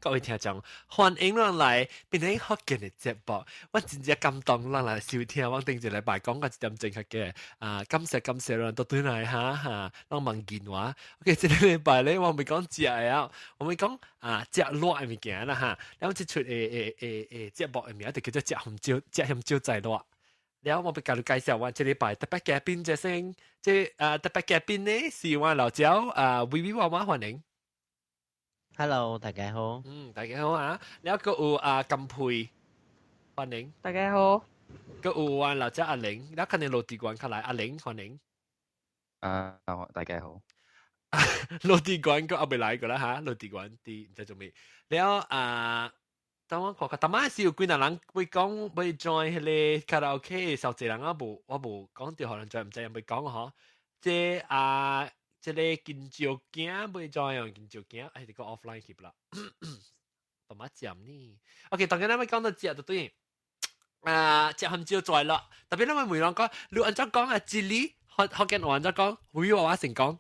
各位聽眾，歡迎咱來變成福建的節目。我真正感動，咱來收聽。我頂一禮拜講過一點鐘較嘅啊，感謝感謝咱都轉來哈哈，咱問見話。OK，這個禮拜咧，我未講食的啊，我會講啊食熱的物件啦哈。然後這齣的節目的名就叫做食紅椒，食鹹椒在熱。然後我欲共你介紹我這禮拜特別嘉賓這聲，這啊特別嘉賓呢是我老趙啊，微微娃娃歡迎。 Hello，大家好。嗯，大家好啊！然後閣有啊金佩，歡迎。大家好。閣有我老趙阿玲，然後肯定羅地關較來，阿玲歡迎。啊，大家好。羅地關閣猶未來過啦嚇，羅地關佇毋知做咩。然後啊，等我看看，逐擺是有幾若人會講欲 join 彼個卡拉 OK，少濟人啊無，我無講著予人 join，毋知有欲講嗬。這啊。這個金蕉囝欲 join 哦，金蕉囝，哎，這個 offline 去啦，多麼尖呢？OK，當然咱欲講到食就對，啊，食含椒在啦，特別咱欲問人講，你按怎講啊？這裡福建話按怎講？粵語話先講。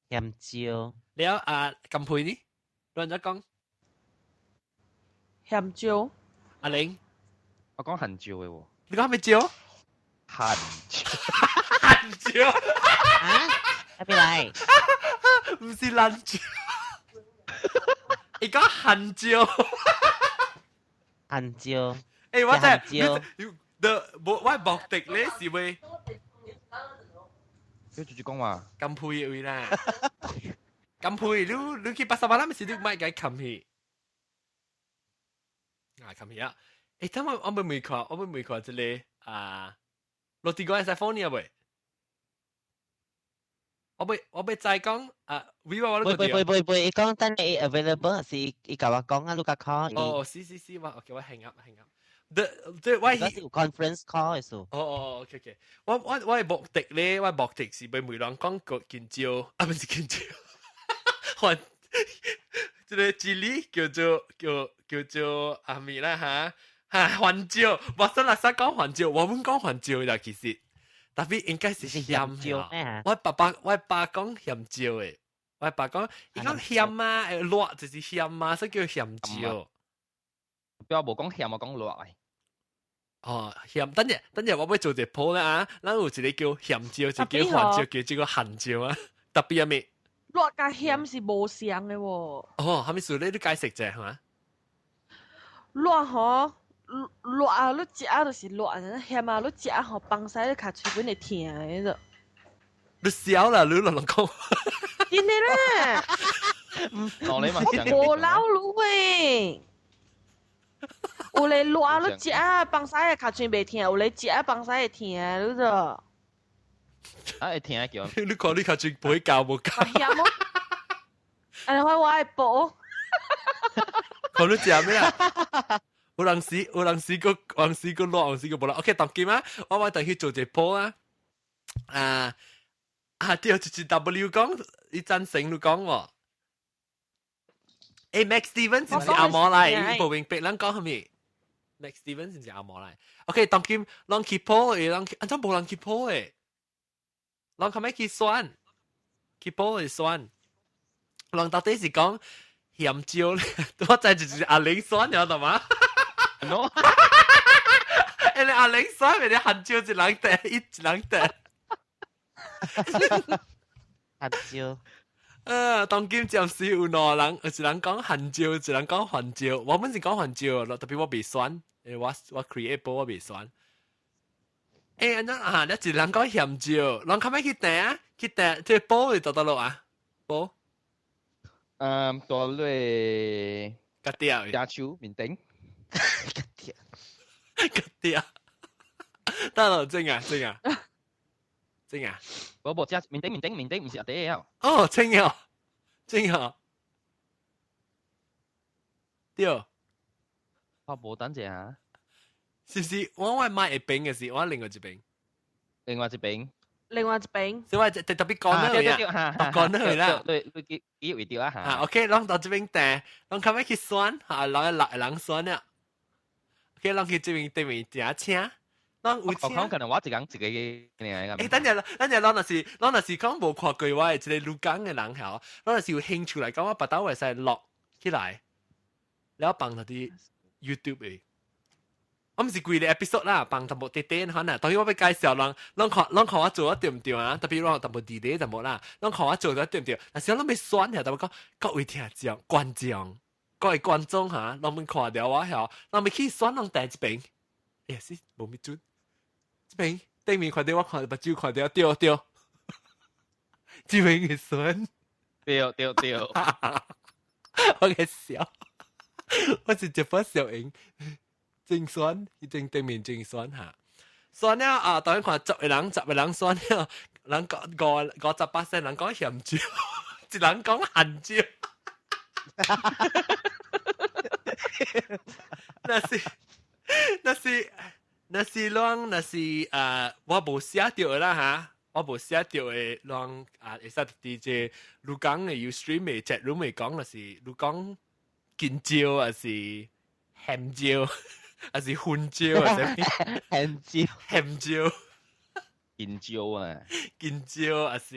鹹椒。了啊，金佩呢？你按怎講？鹹椒。阿玲，我講韓椒的喎。你講咩椒？韓椒。韓椒。啊？喺邊嚟？毋是蘭椒，伊講韓椒。韓椒。欸，我真係，的無我目的咧是為，你直接講話。金佩的位啦。金佩，你去巴沙馬拉，毋是你莫共伊冚去。啊，冚去啊！欸，等我我欲問看，我欲問看這個啊，落地哥會使 phone 你啊未？我欲再講啊，微我袂袂袂袂，伊講等你 available 是伊共我講啊，你共 call。哦，是是是，我 OK，我 hang up hang up。the 對我是有 conference call 的數。哦哦，OK OK，我的目的咧，我的目的是欲問人講個金蕉，啊，毋是金蕉，還這個這裡叫做叫叫做阿咪啦哈，哈番椒，我真係識講番椒，我們講番椒啦，其實。特別應該是鹹椒。我爸爸我爸講鹹椒的，我爸講伊講鹹啊，辣就是鹹啊，所以叫鹹椒。不要無講鹹，我講辣。哦，鹹，等陣等陣，我欲做一個 poll 啦啊，咱有一個叫鹹椒，一個叫番椒，叫這個韓椒啊。特別係咩？辣佮鹹是無相的喎。哦，啥物事你解釋者係嘛？辣吼。熱啊！你食啊就是熱，鹹啊！你食吼放屎你尻喙糞會疼的個。你笑啦，你亂亂講。真的咧。哦，你嘛無老滷喂。有咧熱啊！你食啊放屎尻喙袂疼，有咧食啊放屎會疼，你知？啊，會疼叫。你看你尻喙不會教無教？鹹哦。哎，我愛補。看你食咩啊？有人時有人時個有人時個熱，有人時個無啦。OK，當今啊，我我等去做一波啊。啊啊，對，就是 W 講，伊贊成你講喎。欸，Max Stevens 是毋是紅毛來？伊無明白咱講啥物？Max Stevens 是毋是紅毛來？OK，當今人去 poll 的，人按怎無人去 poll 的？人較欲去選，去 poll 會選。人到底是講鹹椒咧？我知就是阿玲選了，懂嗎？喏，欸，你阿玲選，你韓椒一人得，一人得。韓椒。當今暫時有兩人，有一人講韓椒，一人講番椒。我本是講番椒，特別我未選，因為我 create poll 我未選。欸，按怎啊？你一人講鹹椒，人較欲去訂啊？去訂，這個 poll 會佗佗落啊？poll。嗯，佗落。甲掉。加手面頂。甲掉。甲掉。得咯，真啊，真啊。真啊！無無，遮面頂面頂面頂，毋是阿底啊。哦，真啊，真啊。對。我無等者啊。是毋是？我買一邊的是我另外一邊。另外一邊。另外一邊。所以我特特別講那個呀，講那個啦。對，對，記記為對啊。啊，OK，咱到這邊訂，咱較欲去選，哈，人六個人選了。OK，咱去這邊對面訂車，咱有請。我可能我一人一個嘅。欸，等陣，等陣，咱若是講無看過我的這個鹿港的人吼，咱若是有興趣來講，我別兜會使錄起來，了放佇 YouTube 的。我毋是規個 episode 啦，放淡薄短短可能。當然我欲介紹人，攏看我做得對毋對啊？特別攏淡薄 delay 淡薄啦，攏看我做得對毋對？但是我攏欲選下，特別講各位聽眾、觀眾、各位觀眾哈，攏欲看著我曉，攏欲去選攏第一邊，欸，是無咪準。這邊頂面看著我看目睭看著對對，這邊會選，對對對，我嘅笑，我是一把笑容。真酸，伊正對面真酸哈。酸了啊，當然看十個人，十個人酸了，人講58%人講鹹椒，一人講鹹椒。若是啊，我無寫著啦哈，我無寫著的，攏啊會使佇這鹿港的 Ustream 的 chat room 的講，若是鹿港近椒，還是鹹椒？還是粉椒啊？鹹椒，鹹椒，近椒啊，近椒還是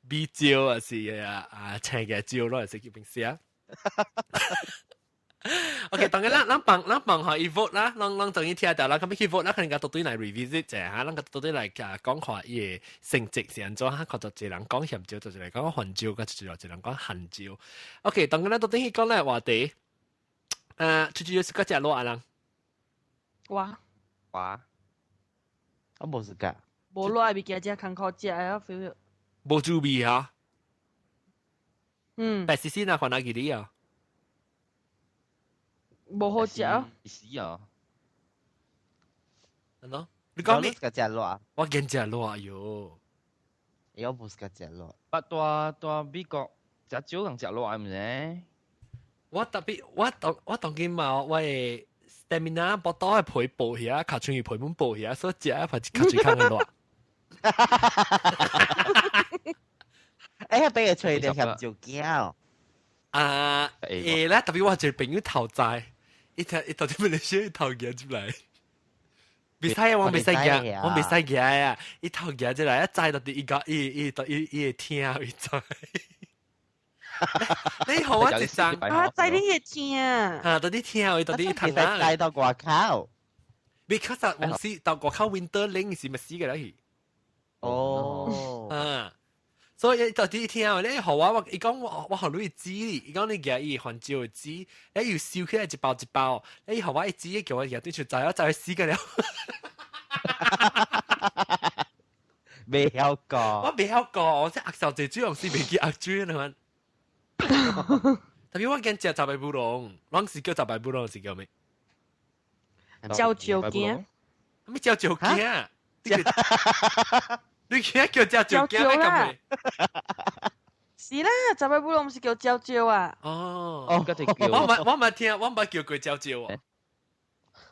米椒，還是啊青嘅椒咯，還是叫邊寫？OK，當然咱幫下伊 vote 啦，咱終於聽到啦，咁去 vote 啦，可能個到對來 revisit 者哈，咱個到對來啊講看伊的成績是按怎哈，看到一個人講鹹椒，就一個人講番椒，佮一個人講鹹椒。OK，當然咱到底去講咧話題，最主要是個食辣人。我我我無時間，無辣的物件真艱苦食啊，feel 無滋味哈。嗯。白絲絲那看哪幾哩啊？無好食啊！死啊！喏，你講咩？我食辣，我驚食辣喲。我無是食辣。不蹛美國食少人食辣毋是？我特別我當今嘛，我的 stamina 腹肚的皮薄起啊，尻川皮本薄起啊，所以食啊，還是較濟較辣。欸，俾佢吹著鹹椒羹。啊，會啦，特別我一個朋友頭栽，伊頭伊頭啲咪嚟寫頭行入來，袂使啊，我袂使行，我袂使行啊，伊頭行入來，一栽到佇伊個伊伊伊伊會聽伊知。你予我一張啊，知你會聽啊，到底聽伊到底聽啊，帶到外口，別確實往時到外口 winter 冷是咪死嘅啦？哦，啊，所以到底聽你予我我伊講我予你紙，伊講你舉伊番椒的紙，你又收起來一包一包，你予我一紙，叫我舉對就知我知死嘅了。袂曉講，我袂曉講，我這壓小姐主要是袂記壓水啦。特別我驚食雜白烏龍，攏是叫雜白烏龍是叫咩？焦椒羹，咩焦椒羹？你驚叫焦椒羹咩咁？是啦，雜白烏龍毋是叫焦椒啊？哦，我毋捌叫過焦椒哦。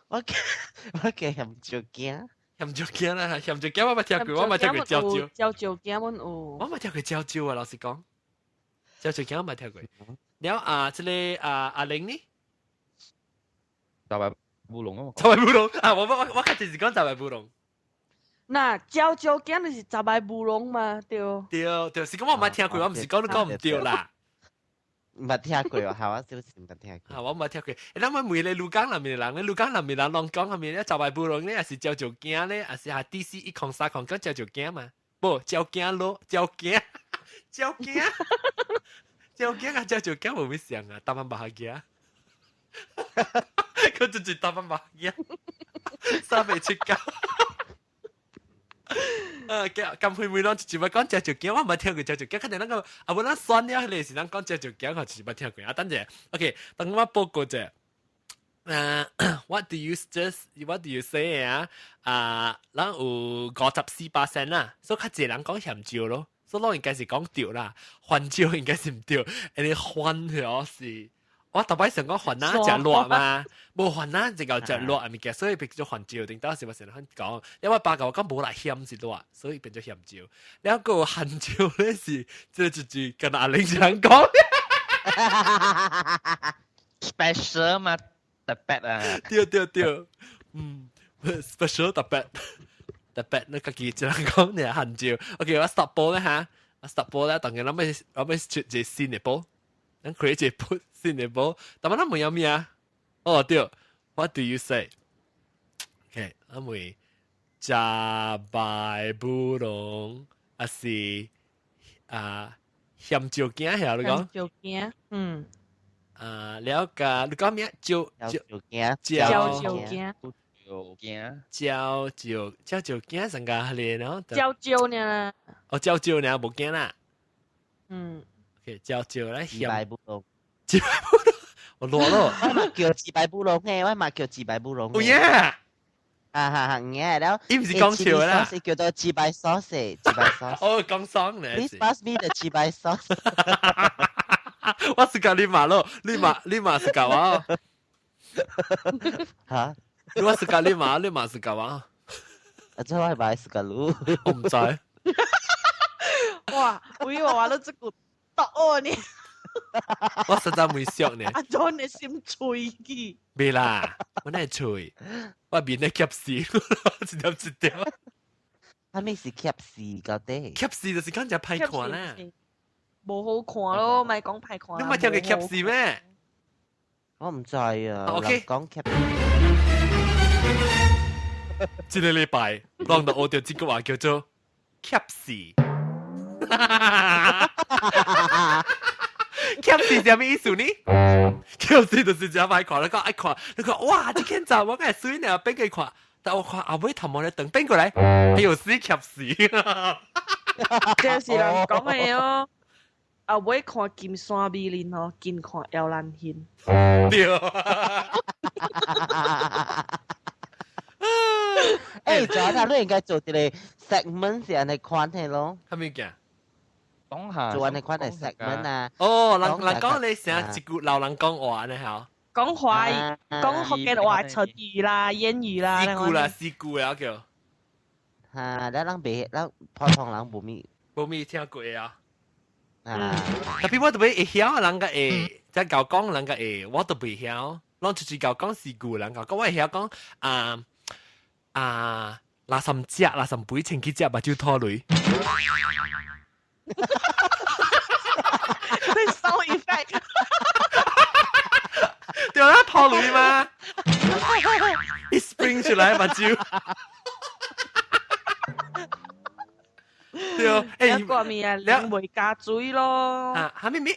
我叫鹹椒羹，鹹椒羹啦，鹹椒羹我捌聽過，我捌聽過焦椒。焦椒羹阮有，我捌聽過焦椒啊，老實講。焦椒羹我捌聽過。了啊，這個啊阿玲呢？雜白烏龍啊！雜白烏龍啊！我較濟是講雜白烏龍。那焦椒羹就是雜白烏龍嘛，對。對對，是講我毋捌聽過，我毋是講你講毋對啦。毋捌聽過哦，係我少是毋捌聽過。啊，我毋捌聽過。欸，咱問咧鹿港內面的人咧，鹿港內面人攏講啥物咧？雜白烏龍咧，還是焦椒羹咧？還是啊 DC 103講焦椒羹嘛？無焦羹咯，焦羹，焦羹。焦羹啊，焦椒羹無咩像啊，台灣白行。佢就是台灣白行，379。啊，咁會會攏一捌講焦椒羹，我毋捌聽過焦椒羹，肯定咱個啊，無咱選了彼個是咱講焦椒羹，我就是捌聽過。啊，等者，OK，等我報告者。What do you say 啊？啊，咱有54%啦，所以較濟人講鹹椒咯，所以咱應該是講對啦，番椒應該是毋對，因為番條是。我逐擺想講番仔食辣嘛，無番仔就夠食辣的物件，所以變做番椒。頂當時我成日講，因為我爸甲我講無啦鹹是辣，所以變做鹹椒。了閣有番椒咧是，這個就是跟阿玲這樣講。 Special 嘛，特別啊。對對對，嗯， special 特別特別，你家己一人講你係限照。OK，我 stop 播咧嚇，我 stop 播咧，當然諗起諗起出一個新的播，咱 create 一個新的播，但係咱問有咩啊？哦對，What do you say？OK，我問食白布龍，還是啊鹹椒羹係你講？椒羹，嗯。啊，了解，你講咩？椒椒羹，椒椒羹，椒羹，椒椒椒椒羹成個係咧，椒椒呢？哦，椒椒呢，無驚啦。嗯。 OK，椒椒來自白布龍，自白布龍，我落咯。我嘛叫自白布龍嘅，我嘛叫自白布龍。哦耶！啊哈哈，嘅了。伊毋是講笑啦。是叫做自白 sauce，自白 sauce。哦，講爽咧。 Please pass me the 自白 sauce。我是教你嘛咯，你嘛你嘛是教我。嚇？我是教你嘛，你嘛是教我。啊，這我係買是個路。我唔知。哇！我以為話你這個毒哦你。我實在未想呢。阿 John 你心脆去。未啦，我哪會脆？我面咧夾死，一點一點。係咪是夾死到底？夾死就是講只歹看啦。無好看咯，咪講歹看。你咪聽過夾死咩？我唔知啊。 OK。講夾。這個禮拜，講到學到這句話叫做夾死。夾死係咩意思呢？夾死就是真歹看，你講愛看，你講哇，這間站我梗係水呢，變佢看，但我看後尾頭毛咧等變過來，哎呦死夾死！這是人講的哦。後尾看金山美人吼，近看搖籃軒。對。欸，仲有你應該做一個 segment 是按呢款的咯。啥物件？講下。做按呢款的 segment 啊。哦，人人講你成一句老人講話呢嚇。講華語，講福建話成語啦、諺語啦。四句啦，四句啊叫。嚇，咱人袂，咱普通人無咪。無咪聽過啊。啊！特別我特別會曉人家會，即係講人家會，我都袂曉。攏就是教講四句人講，我會曉講啊啊，垃圾食，垃圾肥，清去食，目睭拖雷。你 sound effect。對啦，拖雷嘛，一 spring 出來目睭。對，欸，個咩啊？檸袂加水咯。啊，哈咪咪？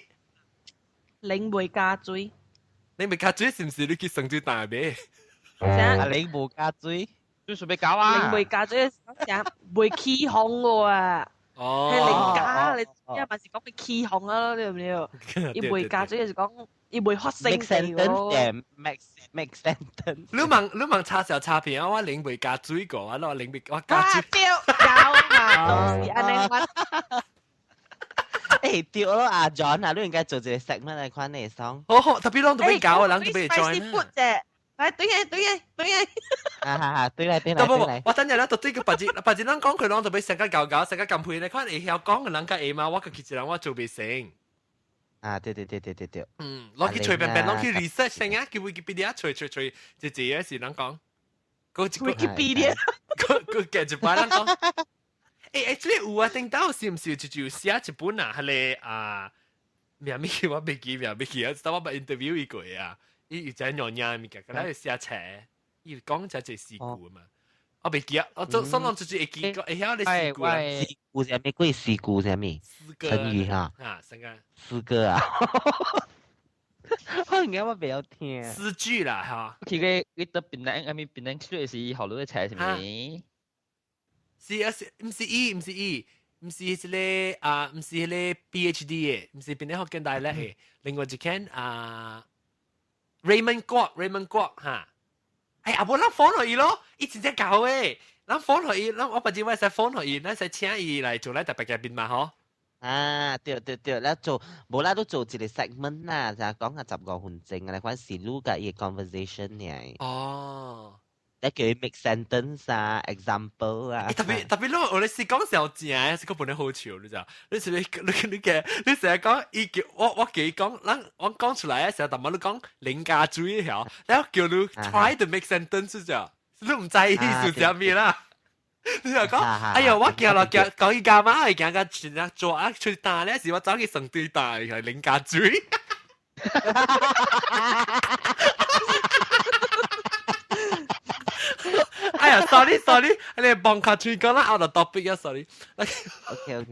檸袂加水。檸袂加水是毋是你去算水大買？啊，檸無加水，水準備搞啊！檸袂加水，成袂起風個啊！哦，係檸加，你一咪是講佢起風啊？你知唔知？伊袂加水就是講伊袂發生 make sentence make make sentence。你問叉燒叉片啊？我檸袂加水過，我檸袂我加水。對，搞嘛，就是按呢款。欸，對咯，阿 John 啊，你應該做一個 segment 來款的 song。好好，特別攏都欲搞，人都欲 join。啫，來對嘅對嘅對嘅。啊哈哈，對來對來對來。我等陣咧，就對個別日，別日咱講佢攏都欲成個搞搞，成個咁配咧，看會曉講嘅人較會嘛，我家己一人我做袂成。啊，對對對對對對。嗯，攞去隨便便，攞去 research 先啊，叫 Wikipedia 隨隨隨，一個是人講。個 Wikipedia。個個夾一擺人講。欸，這個有啊，頂到是毋是就寫一本啊？彼個啊，名物我袂記，名袂記啊，當我捌 interview 伊過啊，伊有只娘娘物件，敢若寫冊，伊講這這詩句嘛，我袂記啊，我做所攏就是會記，會曉咧詩句啊。詩句啥物鬼？詩句啥物？成語哈？啊，成個詩歌啊！我應該我袂曉聽。詩句啦，哈。佢個你到檳榔，阿咪檳榔出來是學你冊是咪？是啊，是，毋是伊，毋是伊，毋是這個啊，毋是彼個 PhD 的，毋是邊個福建大學的，另外一間啊，Raymond 郭，Raymond 郭哈，哎，阿無咱訪予伊咯，伊真正𠢕的，咱訪予伊，咱我別日我會使訪予伊，咱使請伊來做咱特別嘉賓嘛吼。啊，對對對，咱做，無啦，都做一個 segment 啦，就講下15分鐘，來款是錄甲伊個 conversation 爾。哦。你叫伊 make sentence 啊，example 啊。特別特別，你我哋是講小正，是個本來好笑，你知道？你是你你你嘅，你成日講伊叫我我叫伊講，咱我講出來嘅時候，淡薄你講零加水曉，然後叫你 try to make sentence 就，你毋知意思啥物啦？你就講，哎呀，我行落行講伊家媽，行甲全啊做啊出大咧，是我走去上對大係領家水。哎呀，sorry sorry，你幫卡吹講啦，out of topic 啊，sorry。 OK。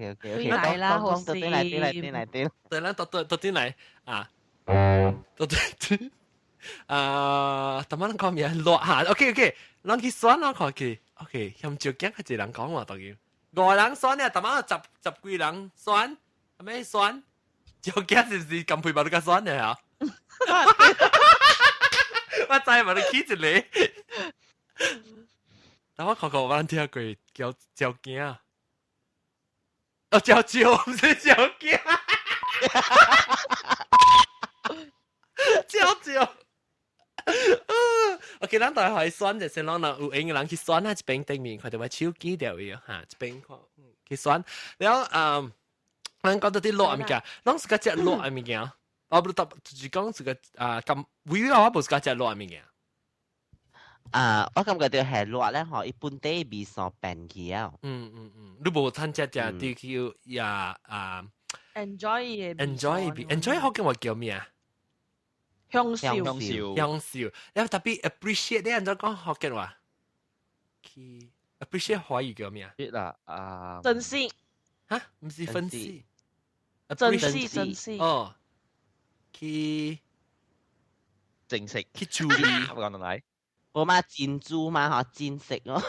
來啦，好對來對來對來對。對啦，到到對來啊，到對啊，頭先講咩？落下，OK OK，咱去選啦，看去，OK，嫌少驚較濟人講話當然，五人選咧，頭先十幾人選，係咪選？少驚是唔是咁配把你個選嘅嚇？我知嘛，你起一個。但我看看我聽過叫趙驚，哦，趙趙毋是趙驚，趙趙。OK，咱大概選就是咱若有閒的人去選啊，一邊頂面看著我手機掉伊哈，一邊看去選。了嗯，咱講到啲熱物件，攏是較食熱的物件。我不特就是講這個啊，咁唯一我無是較食熱的物件。啊，我感覺到係熱咧，嗬，伊本地味素變去啊。嗯嗯嗯，你無趁食食啲叫呀啊，enjoy enjoy enjoy 福建話叫咩啊？享受享受享受，你特別 appreciate 你按怎講福建話？去 appreciate 華語叫咩啊？啦啊，珍惜嚇，毋是分析，珍惜珍惜哦，去正式去注意，我講到嚟。我嘛珍珠嘛嗬，珍惜咯。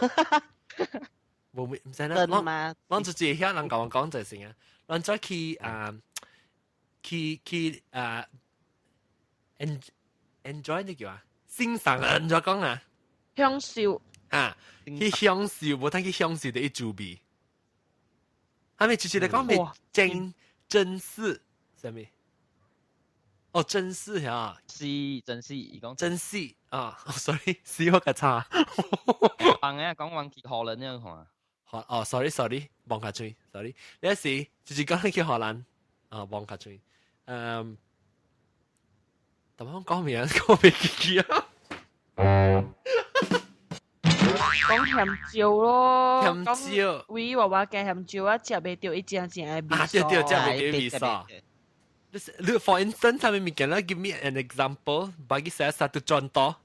無毋知啦，咱咱自己曉人共我講就先啊。咱再去啊，去去啊，enjoy 呢叫啊，欣賞啊，按怎講啊？享受啊，去享受，無通去享受的一注味。係咪就是你講咩真真實？啥物？哦，真實呀，是真是，伊講真是啊，sorry，是我個差。講啊，講往去荷蘭呢個看。哦哦，sorry sorry，忘卡嘴，sorry，你是就是講去荷蘭啊，忘卡嘴。嗯，但我講咩啊？講未記啊。講鹹椒咯，鹹椒，為娃娃加鹹椒啊，食袂著伊正正的味啊，對對，食袂著味素。Look, for instance, 啥物物件啦？Give me an example. Bagi saya satu contoh.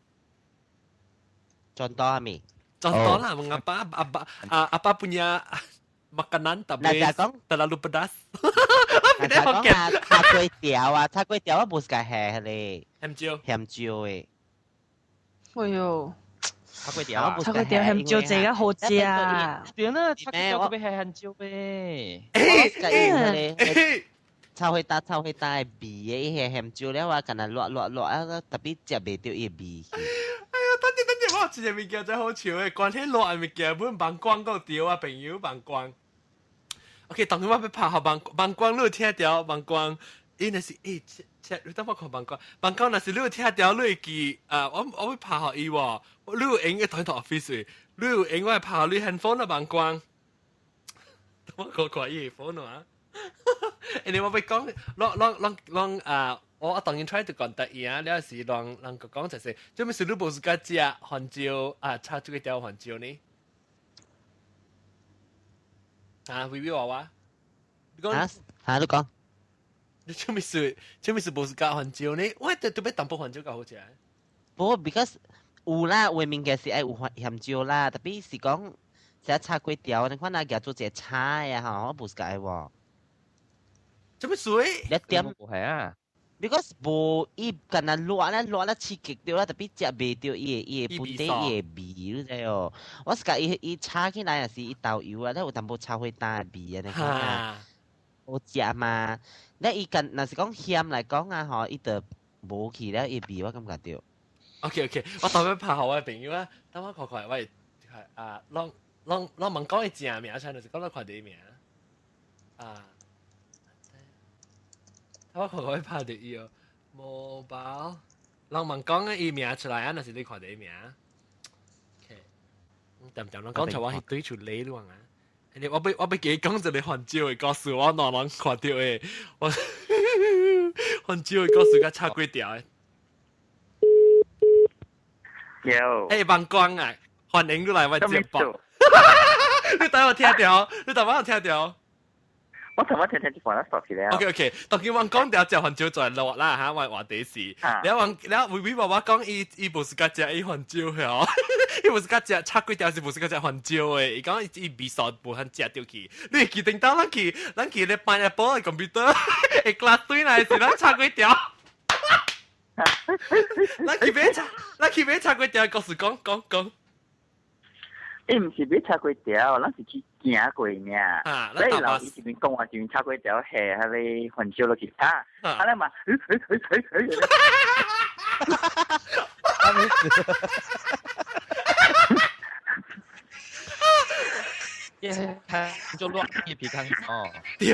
Contoh 啥物？ Contoh lah, mengapa apa apa punya makanan tak boleh terlalu pedas. 若講啊，炒粿條啊，炒粿條我無是共下咧，鹹椒，鹹椒的。哎喲，炒粿條啊，炒粿條鹹椒這個好食啊！對啦，炒粿條特別係鹹椒咩？欸炒火打炒火打的味的，伊個鹹椒了啊，敢若熱熱熱啊，特別食袂著伊的味。哎呀，等陣等陣，我有一個物件真好笑的，關迄熱的物件，本幫光夠著啊，朋友幫光。OK，當時我欲拍予幫幫光，你有聽著幫光？伊若是欸，切，你等我看幫光，幫光若是你有聽著，你會記啊？我欲拍予伊喎，你有閒去同 office，你有閒我會拍予你 handphone 啊，幫光。等我看看伊 phone 啊。因為我欲講，攏攏攏攏啊！我當然 try to 講得伊啊，了是讓人講就是，做咩事你無自家食番椒啊，炒這個條番椒呢？啊，微微娃娃，你講啊，你講，你做咩事？做咩事無自家番椒呢？我特特別淡薄番椒較好食。無，because 有啦，有的物件是愛有鹹椒啦，特別是講食炒粿條，你看若舉做一個炒的吼，我無是愛喎。做咩水？一點無係啊，because 無伊敢若熱咧熱咧刺激著啦，特別食袂著伊的本地伊的味，你知哦？我是共伊伊炒起來也是伊豆油啊，咧有淡薄炒火焦的味啊，你看啊，好食嘛？咧伊敢若是講鹹來講啊，吼，伊就無去了伊味，我感覺著。 OK OK，我特別拍予我的朋友啊，等我看看我啊，攏攏攏問講伊正名出來，就是講你看著伊名啊。我看看拍著伊哦，mobile，人問講伊名出來啊，若是你看著伊名。OK，點點人講出我係對出你咯啊！你我欲我欲記講一個番椒的故事，我兩人看著的，我番椒的故事佮炒粿條的。有。欸，幫光啊！歡迎你來我節目。你等我聽到，你等我聽到。我頭先聽聽就放咗手機了。 OK OK，當佢我講掉食番椒就落啦嚇，我話題是，你話你話微微娃娃講伊伊無是甲食伊番椒嗬，伊無是甲食炒粿條是無是甲食番椒的，伊講伊味素無肯食掉去。你會記得當咱去咧 pineapple 的 computer，會 class 對來是咱炒粿條。咱去買炒，咱去買炒粿條，故事講講講。伊毋是買炒粿條，咱是去行過爾。所以人伊一邊講話，一邊炒粿條下彼個番椒落去炒，啊咧嘛，哈咩事？做落葉皮康哦，對，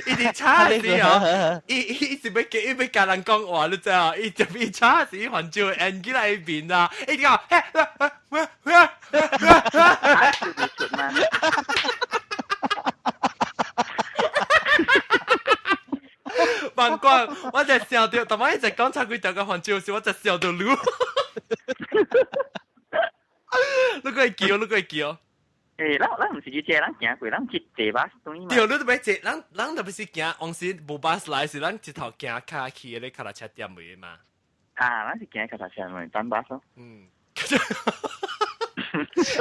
伊直炒時哦，伊伊是欲伊欲共人講話，你知啊？伊就伊炒時番椒按起來伊面啊，伊講，嘿，喂喂喂喂喂，嘛。萬光，我就笑到，逐擺伊就講炒粿條佮番椒時，我就笑到滷。你閣會記哦，你閣會記哦。欸，咱咱毋是去食，咱行過，咱去坐巴士轉嘛。對，你特別坐，咱咱特別是行，往時無巴士來時，咱一頭行較去彼個跤踏車店位嘛。啊，咱是行跤踏車位，等巴士。嗯。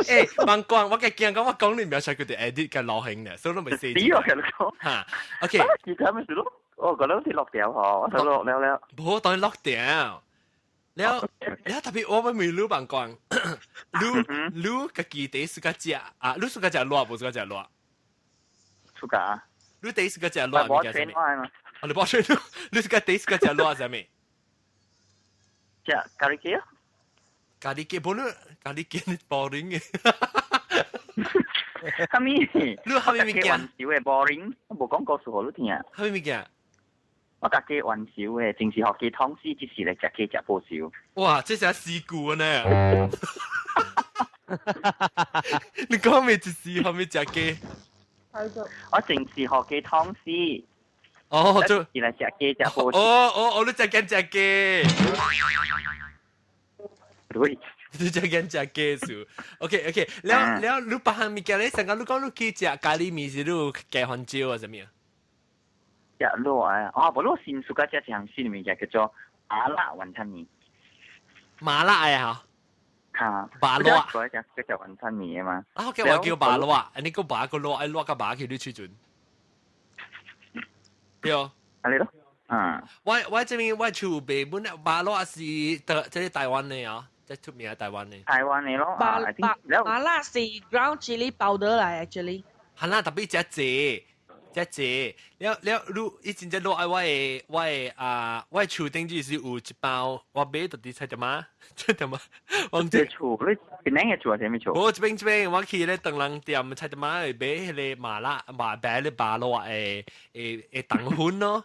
欸，萬光，我計驚講，我講你描寫佢哋 edit 嘅流行咧，所以都未寫。你又喺度講？嚇，OK。其他咩事咯？我覺得好似落掉嗬，我睇落了了。無，當然落掉。了了特別我欲問你萬光，你你家己第一次食啊？你喜歡食辣無喜歡食辣？喜歡。你第一次食辣物件啥物？啊，你無吹，你是第一次食辣啥物？食咖喱雞啊？咖喱雞無你咖喱雞你 boring 的。啥物？你啥物物件？我家的 boring，我無講故事予你聽。啥物物件？我家己玩燒的，真是學雞湯死，只是來食雞食無燒。哇，這是事故呢！你講咩一時後面食雞？我淨是學雞湯死。哦，就是來食雞食無燒。哦哦哦，你食緊食雞？對。你食緊食雞數？OK OK，了了，你別項物件咧，上個你講你去食咖喱麵是你有加番椒啊？啥物啊？食辣啊！哦，無我新暑假食一項新物件叫做麻辣雲吞麵。麻辣的吼？哈。麻辣。我食食雲吞麵的嘛。啊，我叫麻辣，你閣麻閣辣，愛辣佮麻去你喙唇。對。按呢囉。嗯。我我這邊我厝賣本麻辣是得這個台灣的啊，這出名台灣的。台灣的囉。麻麻麻辣是 ground chili powder 來，actually。係啦，特別食濟。遮濟了了，你以前只落愛我的我的啊，我的厝頂就是有一包，我買到佇菜店仔，菜店仔，我這厝你檳城的厝還是啥物厝？無這邊這邊，我去咧唐人店菜店仔會買彼個麻辣麻白咧麻辣的的的糖粉咯。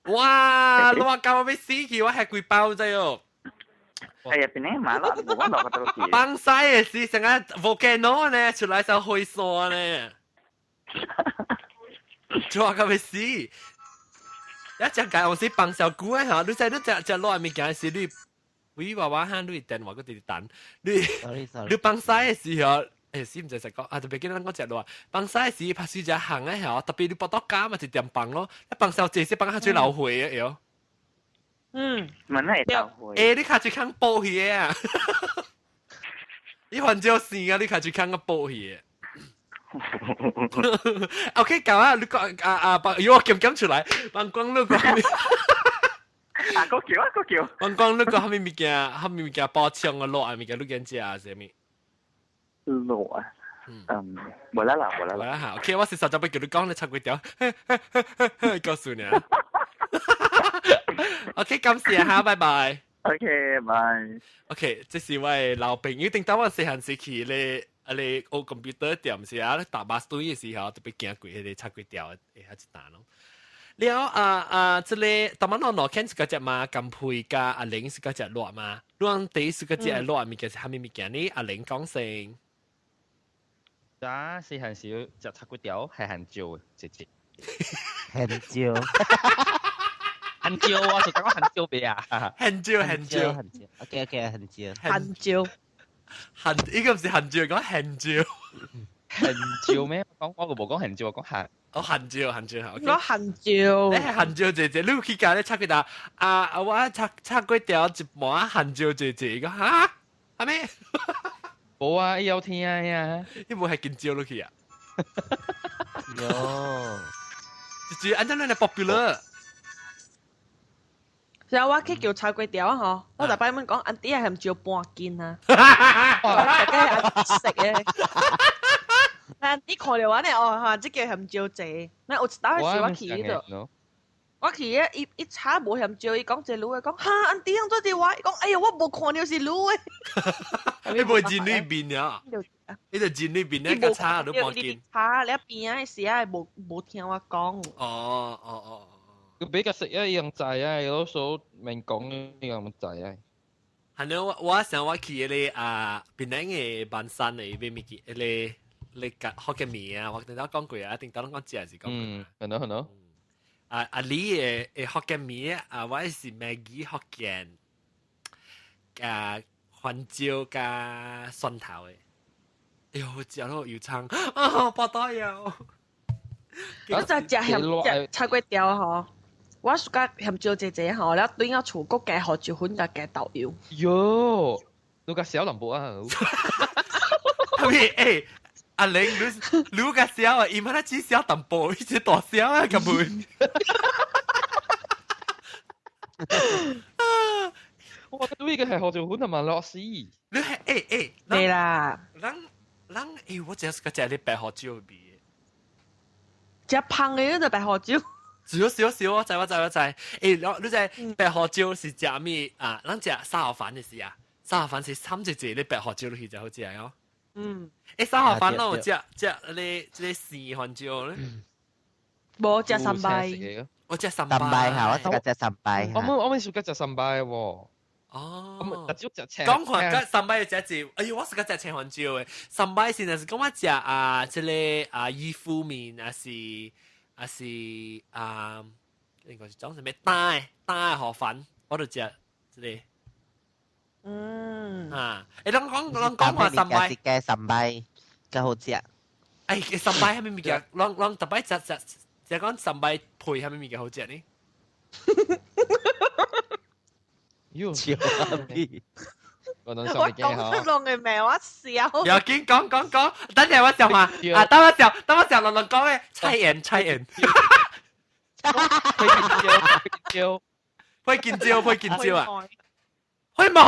哇，辣到我欲死去，我吃幾包知哦。哎呀，檳城麻辣，無我落個倒去。放屎的時，成個 volcano 呢，出來像火山呢。做到欲死！一隻雞我是放小久的吼，你知你食食辣物件時，你喂娃娃喊你電話閣佇等，你你放屎的時候，欸，是毋知實講啊，特別見咱講食辣，放屎的時拍死只行的吼，特別你腹肚乾嘛一點放咯，你放小濟是放較濟流血的會。嗯，問會流血。欸，你較濟空補去的啊！你反正生啊，你較濟空個補去的。OK，講啊，你講啊啊，把喲，講講出來，幫光你講。啊，閣叫啊，閣叫。幫光你講啥物物件，啥物物件補充個辣物件，你敢食啊？啥物？辣啊。嗯，無啦啦，無啦啦。嚇，OK，我是實在欲叫你講，你插幾條，告訴你啊。OK，感謝哈，拜拜。 OK，拜。 OK，這是我的老朋友，頂當我細漢時去咧。啊！你學 computer 店時啊，搭巴士隊的時候特別行過彼個插幾條會遐一單咯。了啊啊，這個逐擺喏喏看是個食嘛，甘佩佮阿玲是個食辣嘛。你講第一次個食辣物件是啥物物件呢？阿玲講先。啊，細漢時食插粿條係番椒，姐姐。番椒。番椒啊，就講番椒別啊。番椒，番椒，番椒。OK OK，番椒。番椒。韓呢個唔是韓照，講韓照。韓照咩？講我個無講韓照，我講韓。哦，韓照，韓照。我韓照。你係韓照姐姐，你去教你插幾條？啊啊！我插插幾條一半韓照姐姐，講嚇係咩？冇啊，伊有聽呀。你無係見照落去啊？有。就是按照咱的 popular。然後我去叫炒粿條啊，嗬！我就擺問講，auntie 係鹹椒半斤啊，大家係食嘅。auntie 看到我呢，哦嚇，這叫鹹椒濟。那有一搭是我去彼度，我去伊伊炒無鹹椒，伊講這滷的，講哈 auntie 用做這我，伊講哎呀我無看到是滷的。你無進裏邊啊？你就進裏邊，你個炒都半斤。炒你邊仔時啊，無無聽我講。哦哦哦。佢比較食一樣滯啊，有數明講呢樣咁滯啊。係咯，我我想我去迄個啊，檳城的萬山的買物件，迄個你個福建麵啊，我頂頭講過啊，頂頭攏講食是講過。嗯，係咯係咯。啊啊，你的的福建麵啊，我是 Maggi 福建，啊，番椒加蒜頭的。哎呦，食到油葱啊，巴打油。我就食鹹食炒粿條嗬。我暑假鹹椒濟濟吼，了對我厝閣加胡椒粉佮加豆油。喲，你個小淡薄啊！係咪？欸，阿玲，你你個小啊，伊嘛那只小淡薄，伊只大小啊，根本。我對個係胡椒粉同埋螺絲。你係欸欸，對啦。人人欸，我只是個食啲白胡椒味。食芳的就白胡椒。少少少，我知我知我知。欸，你你知白胡椒是食咩啊？咱食沙河飯的時啊，沙河飯是摻一隻你白胡椒落去就好食哦。嗯。欸，沙河飯攏有食食你這個生番椒咧？無食三擺。我食三擺。三擺嚇，我食食三擺。我我我暑假食三擺喎。哦。我特少食青。講看甲三擺食一，哎呦，我是較食青番椒的。三擺是若是講我食啊，這個啊魚腐麵，還是？還是啊，應該是講啥物焦焦的河粉，我就食這個。嗯。啊，欸，攏講攏講話三擺，是加三擺較好食。哎，三擺啥物物件？攏攏逐擺食食食講三擺配啥物物件好食呢？喲，笑屁！我我講出攏的名，我笑。要緊講講講，等下我笑嘛，啊，等我笑，等我笑，攏攏講的菜園菜園。配金椒，配金椒，配金椒啊！配梅。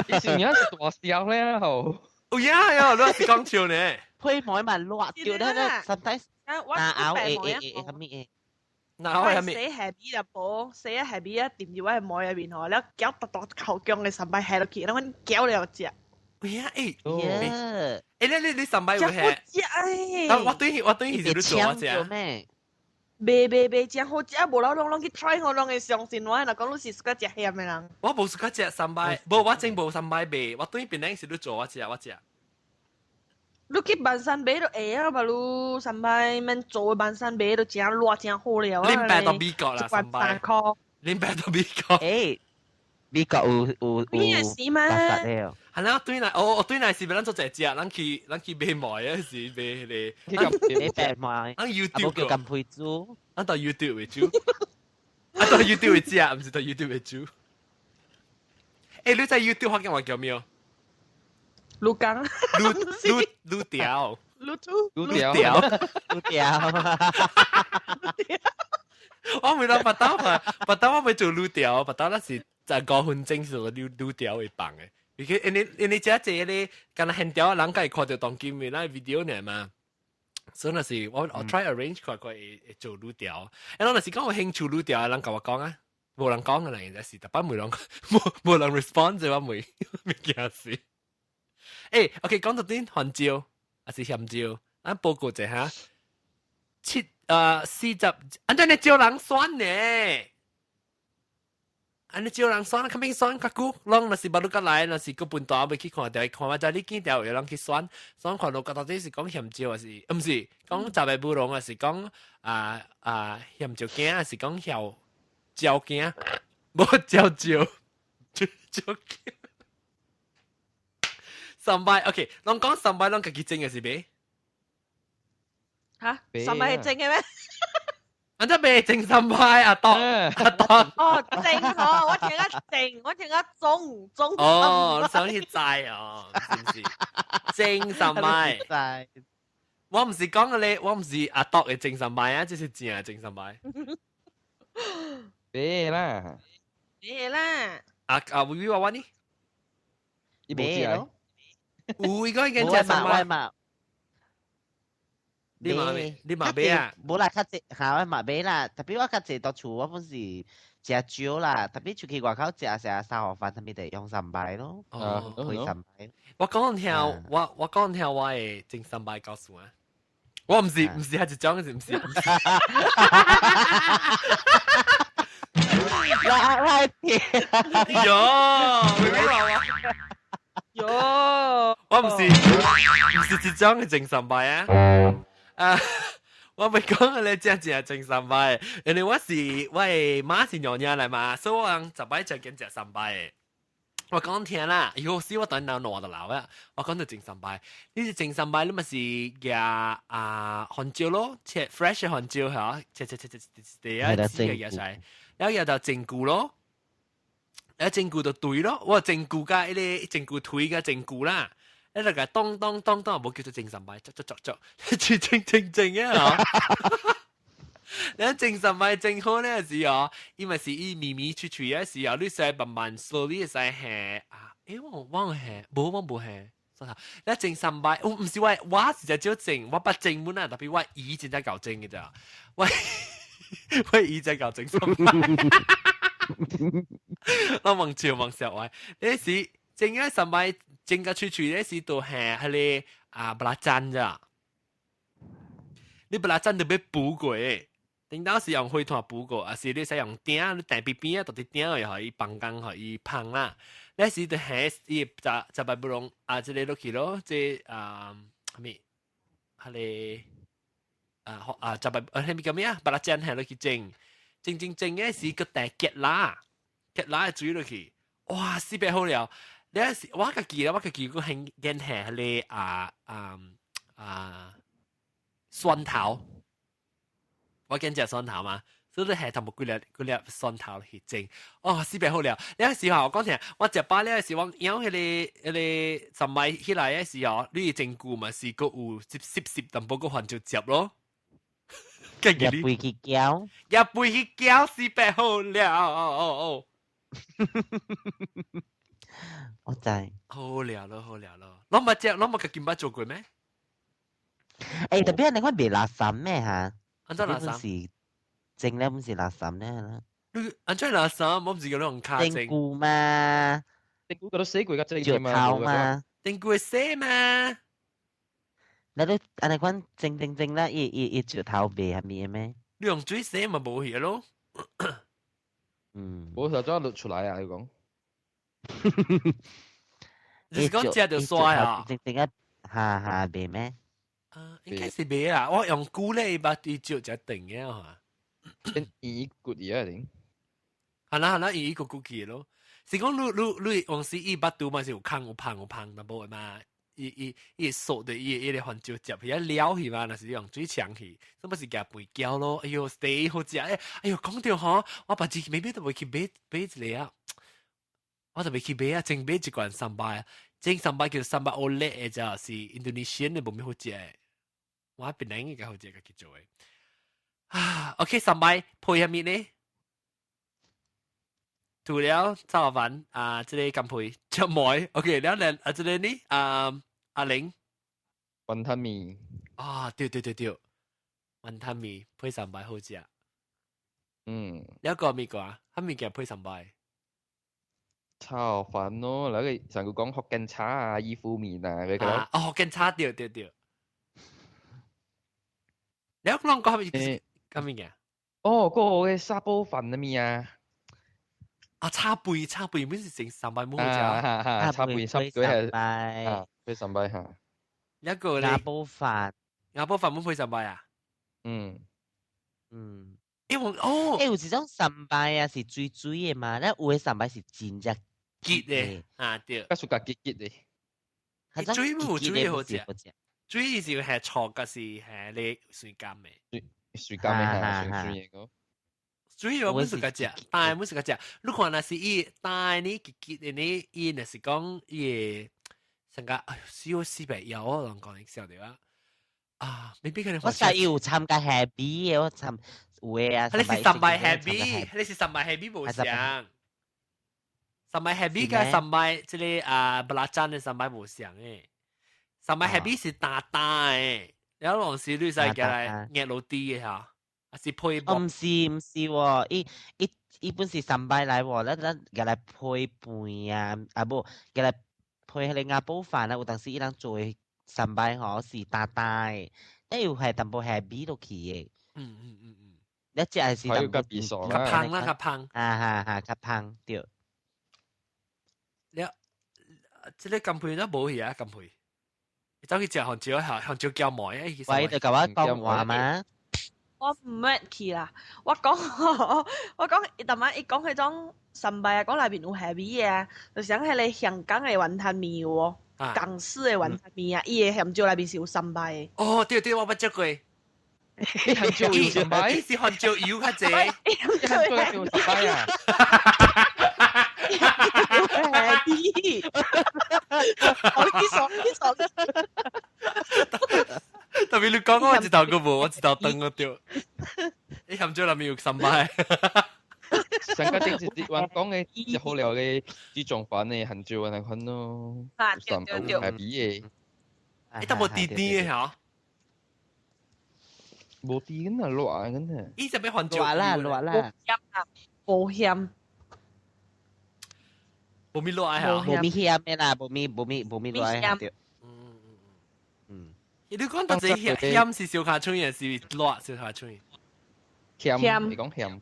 以前有是大笑咧，吼。有影喲，你是講笑呢？配梅嘛熱掉咧咧，sometimes 拿拗會會會啥物會？拿拗會啥物？洗下米就無，洗下米啊，掂入我的糜入面吼，了攪大大口薑的三擺下落去，然後阮攪了食。有影欸，欸，你你你三擺有食好下？食欸！我對我對是你做我食。袂袂袂，真好食，無啦，攏攏去 try 我攏會相信我，若講你是喜歡食鹹的人。我無喜歡食三擺，無我真無三擺賣，我對邊是你做我食我食。你去萬山買就會啊，嘛你三擺免做萬山買就真熱真好了。恁爸到美國啦，三擺。恁爸到美國。欸，美國有有有。你會死嗎？係啦，對來，我我對來是欲咱做濟食，咱去咱去買糜啊，是買彼個。買白糜。咱 YouTube 叫干皮豬。咱到 YouTube 為主。啊，到 YouTube 為食，毋是到 YouTube 為主。欸，你在 YouTube 發現話叫咩？鹿港。鹿鹿鹿條。鹿兔。鹿條。鹿條。我每當巴刀嘛，巴刀我袂做鹿條，巴刀那是在5分鐘是做鹿鹿條會放的。因為因為這這咧，敢若現條人家會看著當今的那 video 爾嘛，所以若是我我 try arrange 看看會會做愈條。欸，若是講有興趣愈條的人共我講啊，無人講的啦，應該是，逐擺無人無無人 respond 我問物件是。欸，OK，講到頂番椒，還是鹹椒，咱報告一下，七呃四十，按怎呢招人選呢？按呢少人選，較免選較久，攏若是巴魯甲來，若是閣本大欲去看著，看我知你見著有人去選，選看到到底是講鹹椒，還是毋是講雜白烏龍，還是講啊啊鹹椒羹，還是講曉椒羹？無椒椒，椒椒羹。三擺，OK，攏講三擺攏家己整的是袂？嚇，三擺係整嘅咩？按怎袂整三擺啊？當啊當。哦，整吼，我聽啊整，我聽啊中中。哦，想去摘哦，是毋是？整三擺。我毋是講個咧，我毋是阿當的整三擺啊，這是正的整三擺。袂啦。袂啦。啊啊，微微娃娃呢？伊無食。有伊講已經食三擺。嘛。你嘛你嘛買啊？無啦，較濟嚇我嘛買啦。特別我較濟到厝，我本是食少啦。特別出去外口食食三盒飯，啥物就用三擺咯。哦，配三擺。我講聽，我講聽我的整三擺告訴啊。我毋是毋是係一種，是毋是？我我聽。喲，微微娃娃。喲，我毋是一種的整三擺啊。啊！我袂講咧，正正整三擺，因為我是我的媽是娘娘來嘛，所以我人十擺就見食三擺的。我講聽啦，有時我等到挪就老啊。我講到整三擺，你是整三擺，你咪是夾啊番椒咯，切 fresh 番椒嚇，切切切切切切啊，切個夾出來，然後夾到整菇咯，然後整菇就對咯，我整菇加一個整菇腿加整菇啦。你那個當當當當，無叫做整三擺，作作作作，整整整整嘅嗬。你整三擺整好咧時哦，伊咪是伊綿綿脆脆嘅時候，你使慢慢 slowly 使下啊。欸，我我下，無我無下，你整三擺，我毋是我，我是只少整，我捌整滿啊，特別我姨真正𠢕整嘅咋，我我姨真𠢕整三擺。我望笑望笑話，你是整個三擺。整個脆脆咧是都係彼個啊 belacan 咋，你 belacan 就欲補過，頂當時用火炭補過，還是你使用鼎，你訂邊邊啊，到底鼎會予伊放工，予伊芳啦。那時就係伊十十擺不攏啊，這個落去咯，這啊啥物，彼個啊啊十擺啊，彼物叫咩啊？belacan 下落去蒸，蒸蒸蒸嘅時閣帶結辣，結辣的水落去，哇，死別好了。你是我家己啦，我家己閣興見下彼個啊啊啊蒜頭，我見食蒜頭嘛，所以你下頭無幾粒幾粒蒜頭去蒸，哦，死別好了。你個時候我講聽，我食飽了時，我咬彼個三擺起來的時候，你蒸久嘛是閣有濕濕濕淡薄閣番椒汁咯。入杯去攪，入杯去攪，死別好了。哦哦。我知。好了咯，好了咯。攏捌食，攏捌家己捌做過咩？欸，特別你看袂垃圾咩嚇？按怎垃圾？是蒸咧，毋是垃圾咧。你按怎垃圾？我毋是叫你用跤蒸菇嘛？蒸菇嗰度洗過個蒸石頭嘛？蒸菇會洗嘛？那你按呢款蒸蒸蒸啦，伊伊伊石頭袂蝦米咩？你用水洗嘛無去咯。嗯。無就怎落出來啊？你講。你是講食就刷啊？蒸蒸啊，哈哈，袂咩？啊，應該是袂啦。我用菇咧，把伊照食長嘅嚇。變圓骨去啊！定。係啦係啦，圓骨骨去咯。是講你你你往時伊腹肚嘛是有空有芳有芳淡薄的嘛。伊伊伊縮的伊伊個番椒汁去啊撩去嘛，若是用水沖去，什麼是夾飯攪咯？哎喲，第好食哎！哎喲，講到吼，我別次每每都會去買買一個啊。我就欲去買啊，整買一罐三擺，整三擺叫三擺奧叻的，就是 Indonesian 的無咩好食的，我檳榔應該好食，家己做的。啊，OK，三擺配啥物呢？除了炒飯啊，這個干配椒梅，OK，了咧啊，這個呢啊阿玲，雲吞麵。啊，對對對對，雲吞麵配三擺好食。嗯，了個物個啊，啥物件配三擺？炒飯咯，那個上個講福建炒啊、魚腐麵啊，嗰個。哦，福建炒對對對。你講講啥物？啥物件？哦，嗰個沙煲飯的物啊。啊，炒飯炒飯，本是成 sambal 冇好食。啊哈，炒飯炒佢係啊，配 sambal 嚇。一個咧，瓦煲飯，瓦煲飯冇配 sambal 啊？嗯嗯。因為哦，欸，有一種 sambal 啊是水水的嘛，咧有的 sambal 是真正結的啊對，較屬較結結的。水冇水好食，水是係錯嘅是係你水甘的。水甘的嚇，水水的個。水我本是個食，但係本是個食。你看若是伊，但你結結的呢，伊若是講伊個成個哎呦，死死白腰我人講你曉得啊？啊，未必可能。我實有參加 happy 的，我參有的啊。你是 sambal happy，你是 sambal happy 無相。sambal happy 佮 sambal 這个啊 belacan 的 sambal 無相的。sambal happy 是淡淡的，然後有時你使過來熱落地的嚇，還是配？哦，毋是毋是喎，伊伊伊本是 sambal 來喎，咱咱共來配飯啊，啊無共來配彼个瓦煲飯啊，有當時伊人做的 sambal 吼是淡淡的，但又係淡薄鹹味落去的。你食的是淡薄較芳啦，較芳。啊哈哈，較芳對。你這个金配都無去啊，金配。走去食紅椒，紅椒餃糜啊！喂，就共我講話嘛。我毋捌去啦，我講我講，伊逐擺伊講彼種 sambal 啊，講內面有蝦米啊，就像彼个香港的雲吞麵有無？港式的雲吞麵啊，伊的鹹椒內面是有 sambal 的。哦，對對，我捌食過。鹹椒有 sambal？是番椒油較濟。鹹椒有 sambal 啊？蝦米，我去爽去爽。特別你講我一頭個無，我一頭轉個掉。你鹹椒內面有 sambal。上個電視節話講嘅就好料嘅豬腸飯嘅鹹椒那款咯，啊對對對，係比嘅。你都無甜甜的嚇？無甜啊，辣緊啊。伊就欲番椒辣啦辣啦。鹹啊，無鹹。無味辣嚇？無味鹹的啦，無味無味無味辣的對。你講到這鹹鹹是燒跤喙，還是辣燒跤喙？鹹，你講鹹。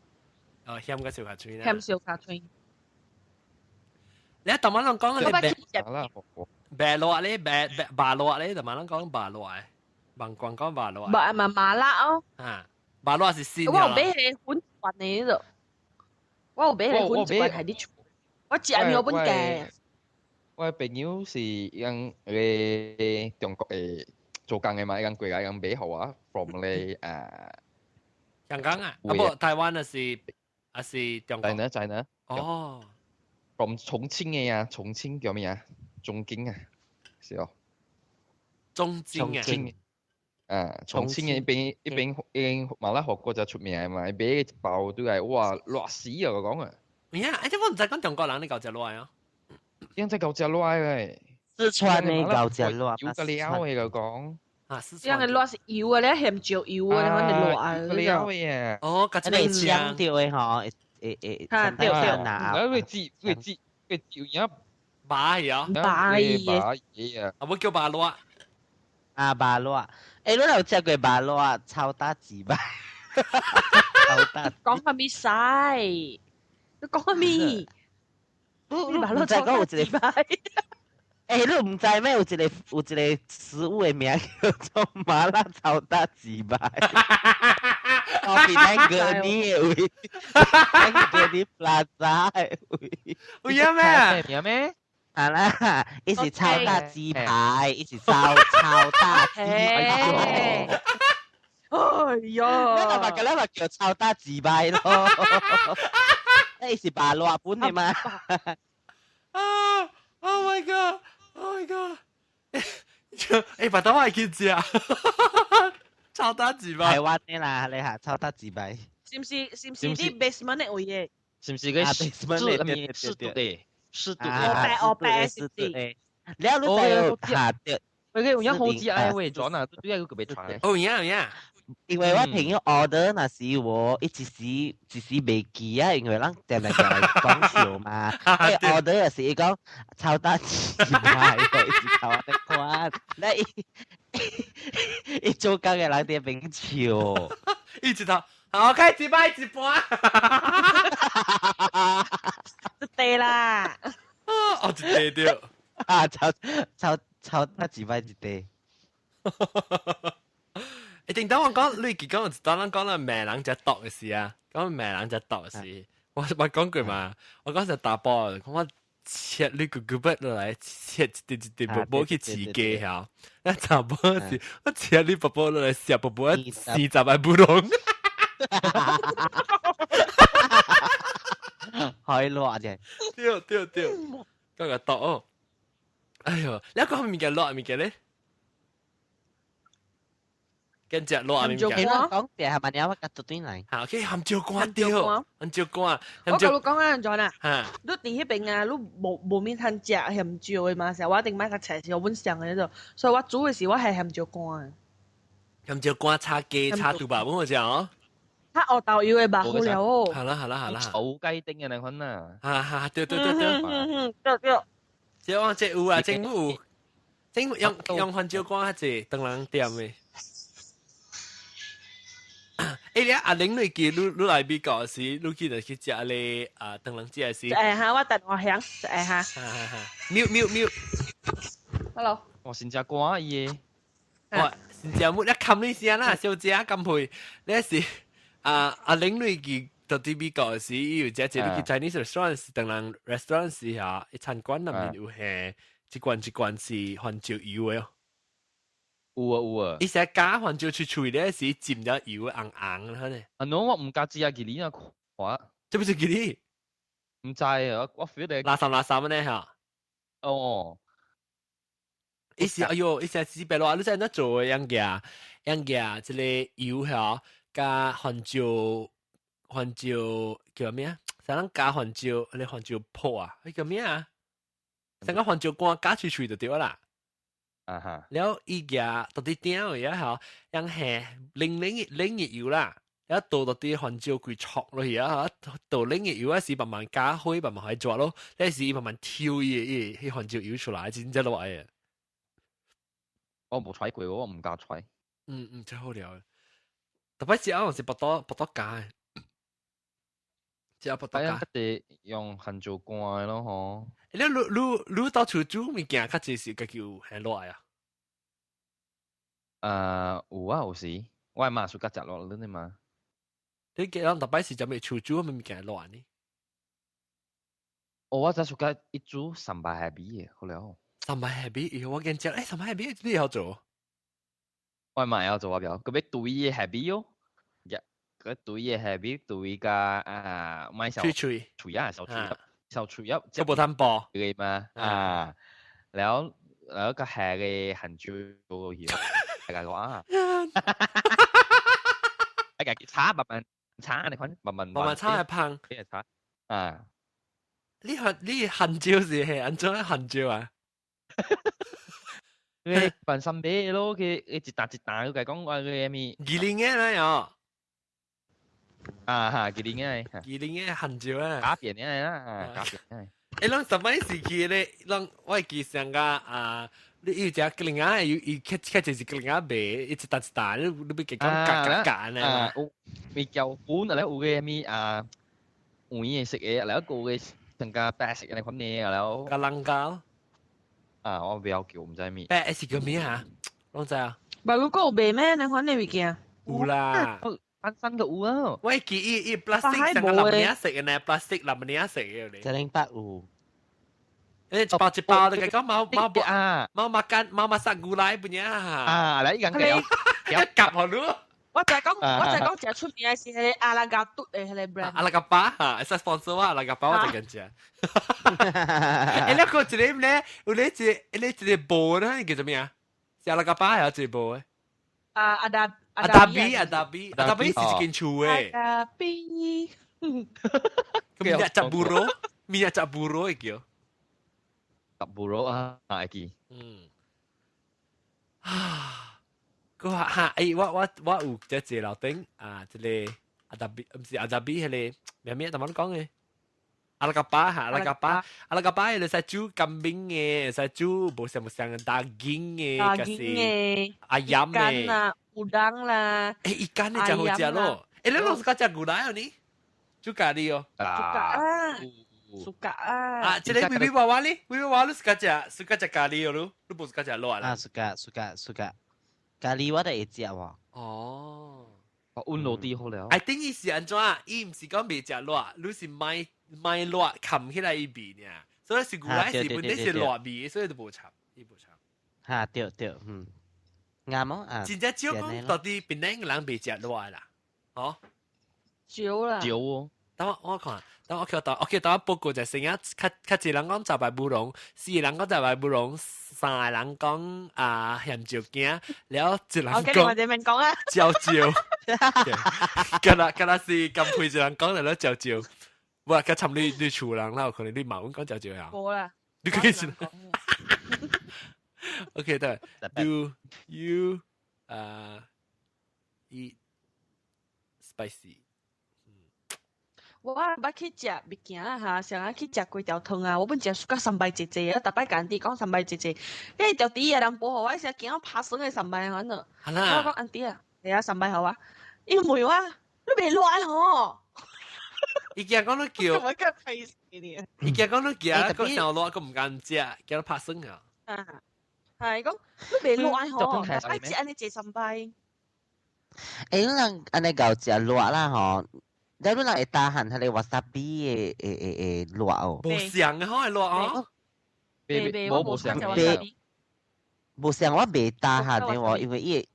哦，鹹個燒跤喙啦。鹹燒跤喙。你頭晚攏講你白白辣咧，白白白辣咧，頭晚攏講白辣的，網光講白辣。白嘛麻辣哦。啊，麻辣是新我有買彼个粉罐的彼个，我有買彼个粉一罐係佇厝，我食苗本價。我朋友是用个中國的做工的嘛，伊講過來，伊講買予我，from 咧啊。香港啊？啊無，台灣還是還是中國？在呢，在呢。哦。 from 重慶的啊，重慶叫咩啊？中景啊，是哦。中景啊。啊，重慶的一邊一邊一邊麻辣火鍋就出名的嘛，伊買一包對來，哇，熱死啊！我講啊。有影，欸，這我毋知講中國人你夠食辣啊？伊真夠食辣的。四川的夠食辣。油個料的就講。啊，四川。這樣的辣是油的咧，鹹椒油的，那款辣的。料的哦，較這個香掉的吼，會會會。啊，對對。啊，會煮會煮會有影。麻去啊！麻麻嘢啊！啊，我叫麻辣。啊，麻辣。欸，你有食過麻辣臭打字吧？臭打。講啥物屎？你講啥物？你唔知講有一个，欸，你毋知咩？有一个有一个食物的名叫做麻辣臭打字吧？後邊咱哥尼的位，咱哥尼 Plaza 的位。有影咩？名咩？啊啦，伊是臭打雞排，伊是臭臭打雞排。哎呀！你嘛佮你嘛叫臭打雞排咯？伊是麻辣本的嘛？啊！Oh my god！Oh my god！欸，把刀我會去食，臭打雞排。台灣的啦，你下臭打雞排。是毋是？是毋是佇 basement 的位的？是毋是個 basement 的？是的，是的。黑白黑白是不是？了，你知下對。喂，個有影好食愛位轉啊，對對個別傳。哦，有影有影。因為我朋友 order 若是我一時一時袂記啊，因為咱定定來講笑嘛。伊 order 就是伊講臭打雞排，一直頭咧看，咧伊伊做工的人佇邊笑，伊一頭，好開一擺一半。塊啦。哦，一塊對。啊，炒炒炒得幾擺一塊。一定等我講，你記講，當咱講啦，罵人食毒嘅事啊，講罵人食毒嘅事，我講過嘛，我講是查埔，講我切你個骨落來，切一塊一塊薄薄去飼雞嚇，那查埔是我切你薄薄落來，食薄薄40個不攏。可以落啫。對對對，嗰個毒哦。哎喲，你講物件落物件咧？跟住落物件。講嘅係咪你我夾到對嚟？嚇，去鹹椒乾對，鹹椒乾。我甲你講啊，陣啊，你佇彼邊啊，你無免通食鹹椒的嘛，是我頂擺讀冊時，我阮上的就，所以我煮的時我係鹹椒乾。鹹椒乾炒雞炒豬肉，我食哦。較學豆油的肉好了哦。好啦好啦好啦。炒雞丁嘅那款啊。哈哈，對對對對。對對。這我這有啊，政府政府用番椒乾較濟，當人點的。欸，你阿玲你記，你來美國時，你記得去食咧啊，當人食時。會哈，我等我響，會哈。哈哈。Mute mute mute。 Hello。我先食乾伊的。我先食木，你冚你聲啦，小姐甘配。你是啊阿玲你記到佇美國時，伊有食一個去 Chinese restaurant 是當人 restaurant 時嚇，伊餐館內面有下一罐一罐是番椒油的哦。有啊有啊。伊成日加番椒脆脆咧，是浸咗油紅紅啦呢。啊，喏，我毋敢食啊，記你啊看。這不是記你？毋知啊，我 feel 到。垃圾垃圾呢嚇。哦。伊是哎喲，伊是四百多，你知影做的樣嘅，樣嘅這個油嚇，加番椒，番椒叫咩啊？啥人加番椒？你番椒泡啊？彼叫咩啊？成個番椒乾加脆脆就對啦。啊哈。了伊夾到底點位啊？吼，樣下冷冷冷嘅油啦，了倒到啲番椒規戳落去啊！倒冷嘅油啊，是慢慢加火，慢慢去抓咯。那時慢慢抽伊伊彼番椒油出來，真正落來啊！我無揣過，我毋敢揣。嗯嗯，真好料。特別是啊，是巴肚巴肚加的，食巴肚加。一用番椒乾的咯吼。你你到厝煮物件，較濟是家己有下落來啊？有啊，有時我的媽暑假食落你嘛。你記得特擺是啥物厝煮啥物件落呢？哦，我早暑假一煮 sambal 蝦米的，好了。 Sambal 蝦米，我見食，欸，sambal 蝦米你會曉做？我嘛會曉做我表，佮欲堆的蝦米哦，個堆的蝦米堆甲啊，買小脆脆脆啊，小脆小脆一，這無淡薄個嘛啊，然後然後個下個番椒落去，大家講啊，大家炒慢慢炒，你看慢慢慢慢炒會芳，炒啊。你番椒是係按怎番椒啊？你扮三買咯，佢一擔一擔，佢講我個咩？吉林嘅啦喲。啊哈，吉林嘅，吉林嘅番椒啊，加變嘅啦，加變嘅。欸，咱上擺時期咧，咱我會記上個啊，你有隻吉林仔，有伊較較濟是吉林仔賣，一擔一擔，你欲加講夾夾夾呢？有咪叫本啊咧，有個咩啊，黃嘅色嘅，然後個個更加白色嘅款呢，然後。加人膠。啊，我不要叫，毋知咩。白是叫咩啊？攏知啊？白如果有賣咩？你款呢物件？有啦。單身嘅有啊。我記伊 plastic 成個藍領色嘅呢，plastic 藍領色嘅咧。一零八有。誒，一包一包，你講貓貓啊，貓 makan 貓 masak gulai punya。啊，來伊講嘅，一夾好咯。我就講，最出名嘅是彼個阿拉加嘟的彼個 brand。阿拉加巴哈，會使 sponsor 我阿拉加巴，我就跟食。欸，你看一個咧，有咧一個，咧一個布咧，叫做咩啊？是阿拉加巴還是一個布的？啊，阿達阿達比阿達比阿達比是一間厝的。阿達比。 Minyak cap buro, minyak cap buro 會叫。cap buro 啊，會記。嗯。啊，佢話哈，欸，我有一個樓頂啊，這個阿達比，毋是阿達比，彼個咩咩，怎麼講嘅？阿拉加巴哈，阿拉加巴，阿拉加巴，會使煮 kambing 嘅，會使煮無啥無啥 daging 嘅， daging 嘅， ayam 嘅啦，udang 啦。欸，ikan 你真好食咯！欸，你攏是較食牛奶哦你？煮咖喱哦。煮咖啊！ Suka 啊。啊，這个微微娃娃咧，微微娃娃你 suka 食，suka 食咖喱哦，你你無 suka 食辣啦？啊，suka suka suka，咖喱我都會食喎。哦。溫柔啲好了。 I think 伊是按怎？伊毋是講袂食辣，你是買買辣冚起來伊味爾，所以是原來是本身是辣味，所以就無插，伊無插。哈，對對，嗯，啱冇啊？真正少講到底檳城人袂食辣啦，哦？少啦。少哦。等我我看，等我叫到，我叫到我報告就成日較較濟人講雜白烏龍，四個人講雜白烏龍，三個人講啊鹹椒羹，了一人講。我這邊講啊。椒椒，敢若敢若是咁配一人講就攞椒椒，哇！佮參你你厝人啦，有可能你嘛阮講椒椒啊。無啦。你可以先。OK，對。Do you eat spicy？我捌去食物件哈，上下去食粿條湯啊，我本食 suka 三擺濟濟啊，逐擺共 auntie 講三擺濟濟，因為條豬啊人無予我，成驚我拍酸的三擺反正。我講 auntie 啊，係啊，三擺予我，伊問我，你袂辣吼？伊驚講你叫，我個屁事你！伊驚講你叫，個上辣個毋敢食，驚你拍酸啊。啊，係講你袂辣吼，愛食按呢濟三擺。欸，你人按呢𠢕食辣啦吼？你你人會 tahan 彼个 wasabi 的的的的辣哦？無相的吼，會辣哦。袂無無相。無相我袂 tahan 的喎，因為伊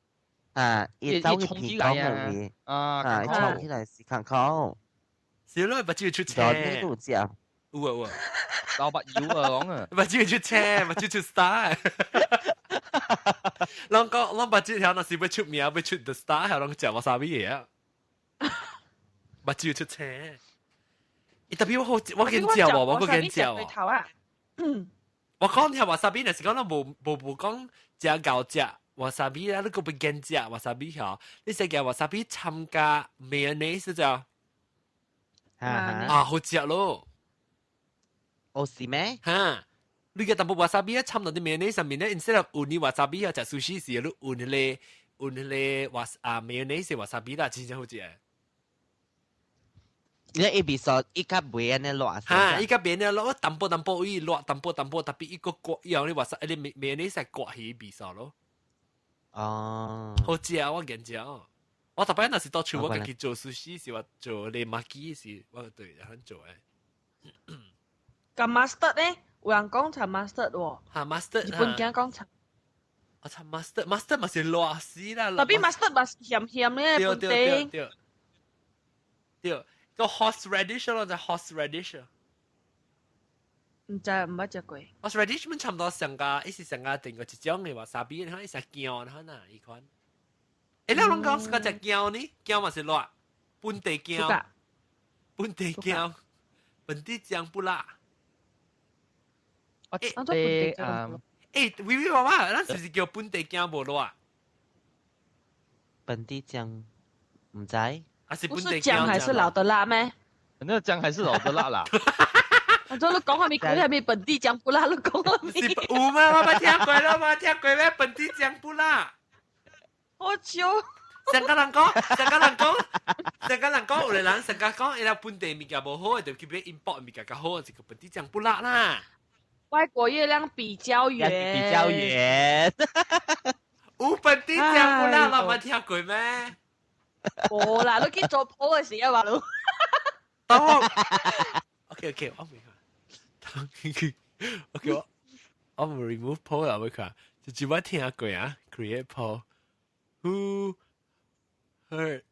啊，伊走去鼻孔那邊啊，啊，衝起來是康康。是咯，目睭出青。你都有食？有啊有啊，老白油啊講啊，目睭出青，目睭出 star。攏講攏目睭條若是欲出名，欲出 the star，係攏食 wasabi 的啊。目睭出青。伊特別我好，我見食喎，我閣見食喎。啊！我講聽 wasabi，若是講咱無無無講食𠢕食 wasabi 啦，你閣欲見食 wasabi 嗬？你食個 wasabi 摻加 mayonnaise 就啊，好食咯！哦，是咩？哈，你個淡薄 wasabi 啊，摻到啲 mayonnaise 上面咧，instead of 換啲 wasabi 啊，食壽司時你換彼個換彼個 was 啊 mayonnaise wasabi 啦，真正好食。你伊味素伊較袂按呢辣。哈，伊較袂按呢辣，淡薄淡薄伊辣，淡薄淡薄，特別伊個刮，伊用你 wasabi，你 mayonnaise 刮起味素咯。哦，好食啊！我見食。我逐擺若是到厝，我家己做壽司是話做你 maki 是，我對很做誒。咁 mustard 咧，有人講摻 mustard 喎。哈，mustard。日本囝講摻。我摻 mustard，mustard 嘛是辣死啦。特別 mustard 嘛是鹹鹹咧，本地。對對對，個 horseradish 咯，就 horseradish。毋知毋捌食過。 horseradish 們差不多上個，伊是上個定個一種的 wasabi，你看伊是薑，你看哪伊款。欸，你攏講是個食薑呢？薑嘛是辣，本地薑，本地薑，本地醬不辣。欸，欸，欸，微微娃娃，咱是不是叫本地薑無辣？本地醬毋知。啊是本地薑還是老的辣咩？那薑還是老的辣啦。我做你講係咪佢係咪本地薑不辣？你講係咪？有咩？我捌聽過啦，我聽過咩？本地薑不辣。好笑。上個人講，上個人講，上個人講，有個人上個講，伊拉本地物件無好，就去買 import 物件較好，這個本地醬不辣啦。外國月亮比較圓，比較圓。有本地醬不辣，我捌聽過咩？無啦，你去做鋪的時啊，話你。當 OK OK，我未看。OK 我我唔 remove poll 啦，我看，就只捌聽過啊，create poll。Who heard？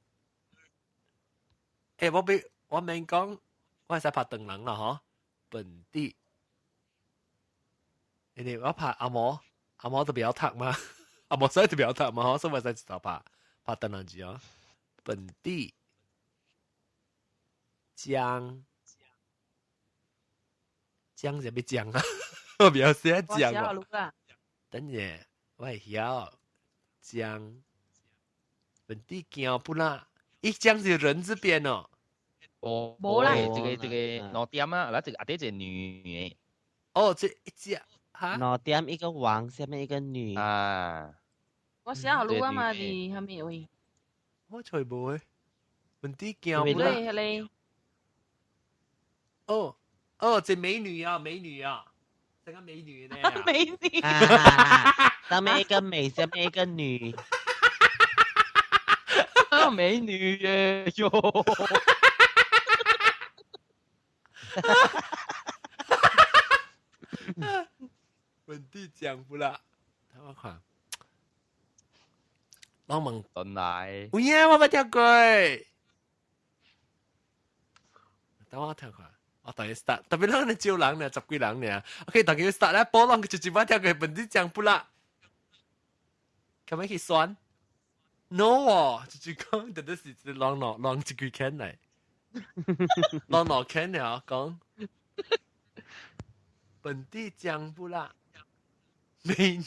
欸，我俾我免講，我會使拍長人啦，嗬，本地。你我拍阿毛，阿毛都不要讀嘛，阿毛所以都不要讀嘛，嗬，所以我使一頭拍拍長人字哦。本地薑薑是咩薑啊？我不曉寫薑啊。等下，我會曉薑。本地薑不辣，一薑是人字邊哦。哦，無啦，這個這個兩點啊，嗱，這個阿弟一個女的。哦，這一隻哈。兩點一個王，下面一個女。啊。我寫好路啊嘛，佇蝦米位？我揣無誒，本地薑不辣。對，彼個。哦，哦，這美女啊，美女啊，這個美女呢？美女，上面一個美，下面一個女。美女耶喲！本地講不啦？睇我看，老問頓來。有影我捌聽過。等我聽看，我等於 start，特別咱咧招人呢，十幾人呢。OK，大家 start 咧，波浪就一擺聽過本地講不啦？可唔可以選？No 哦，就講，特別是浪浪浪一句傾嚟，浪浪傾了講本地講不啦？美女，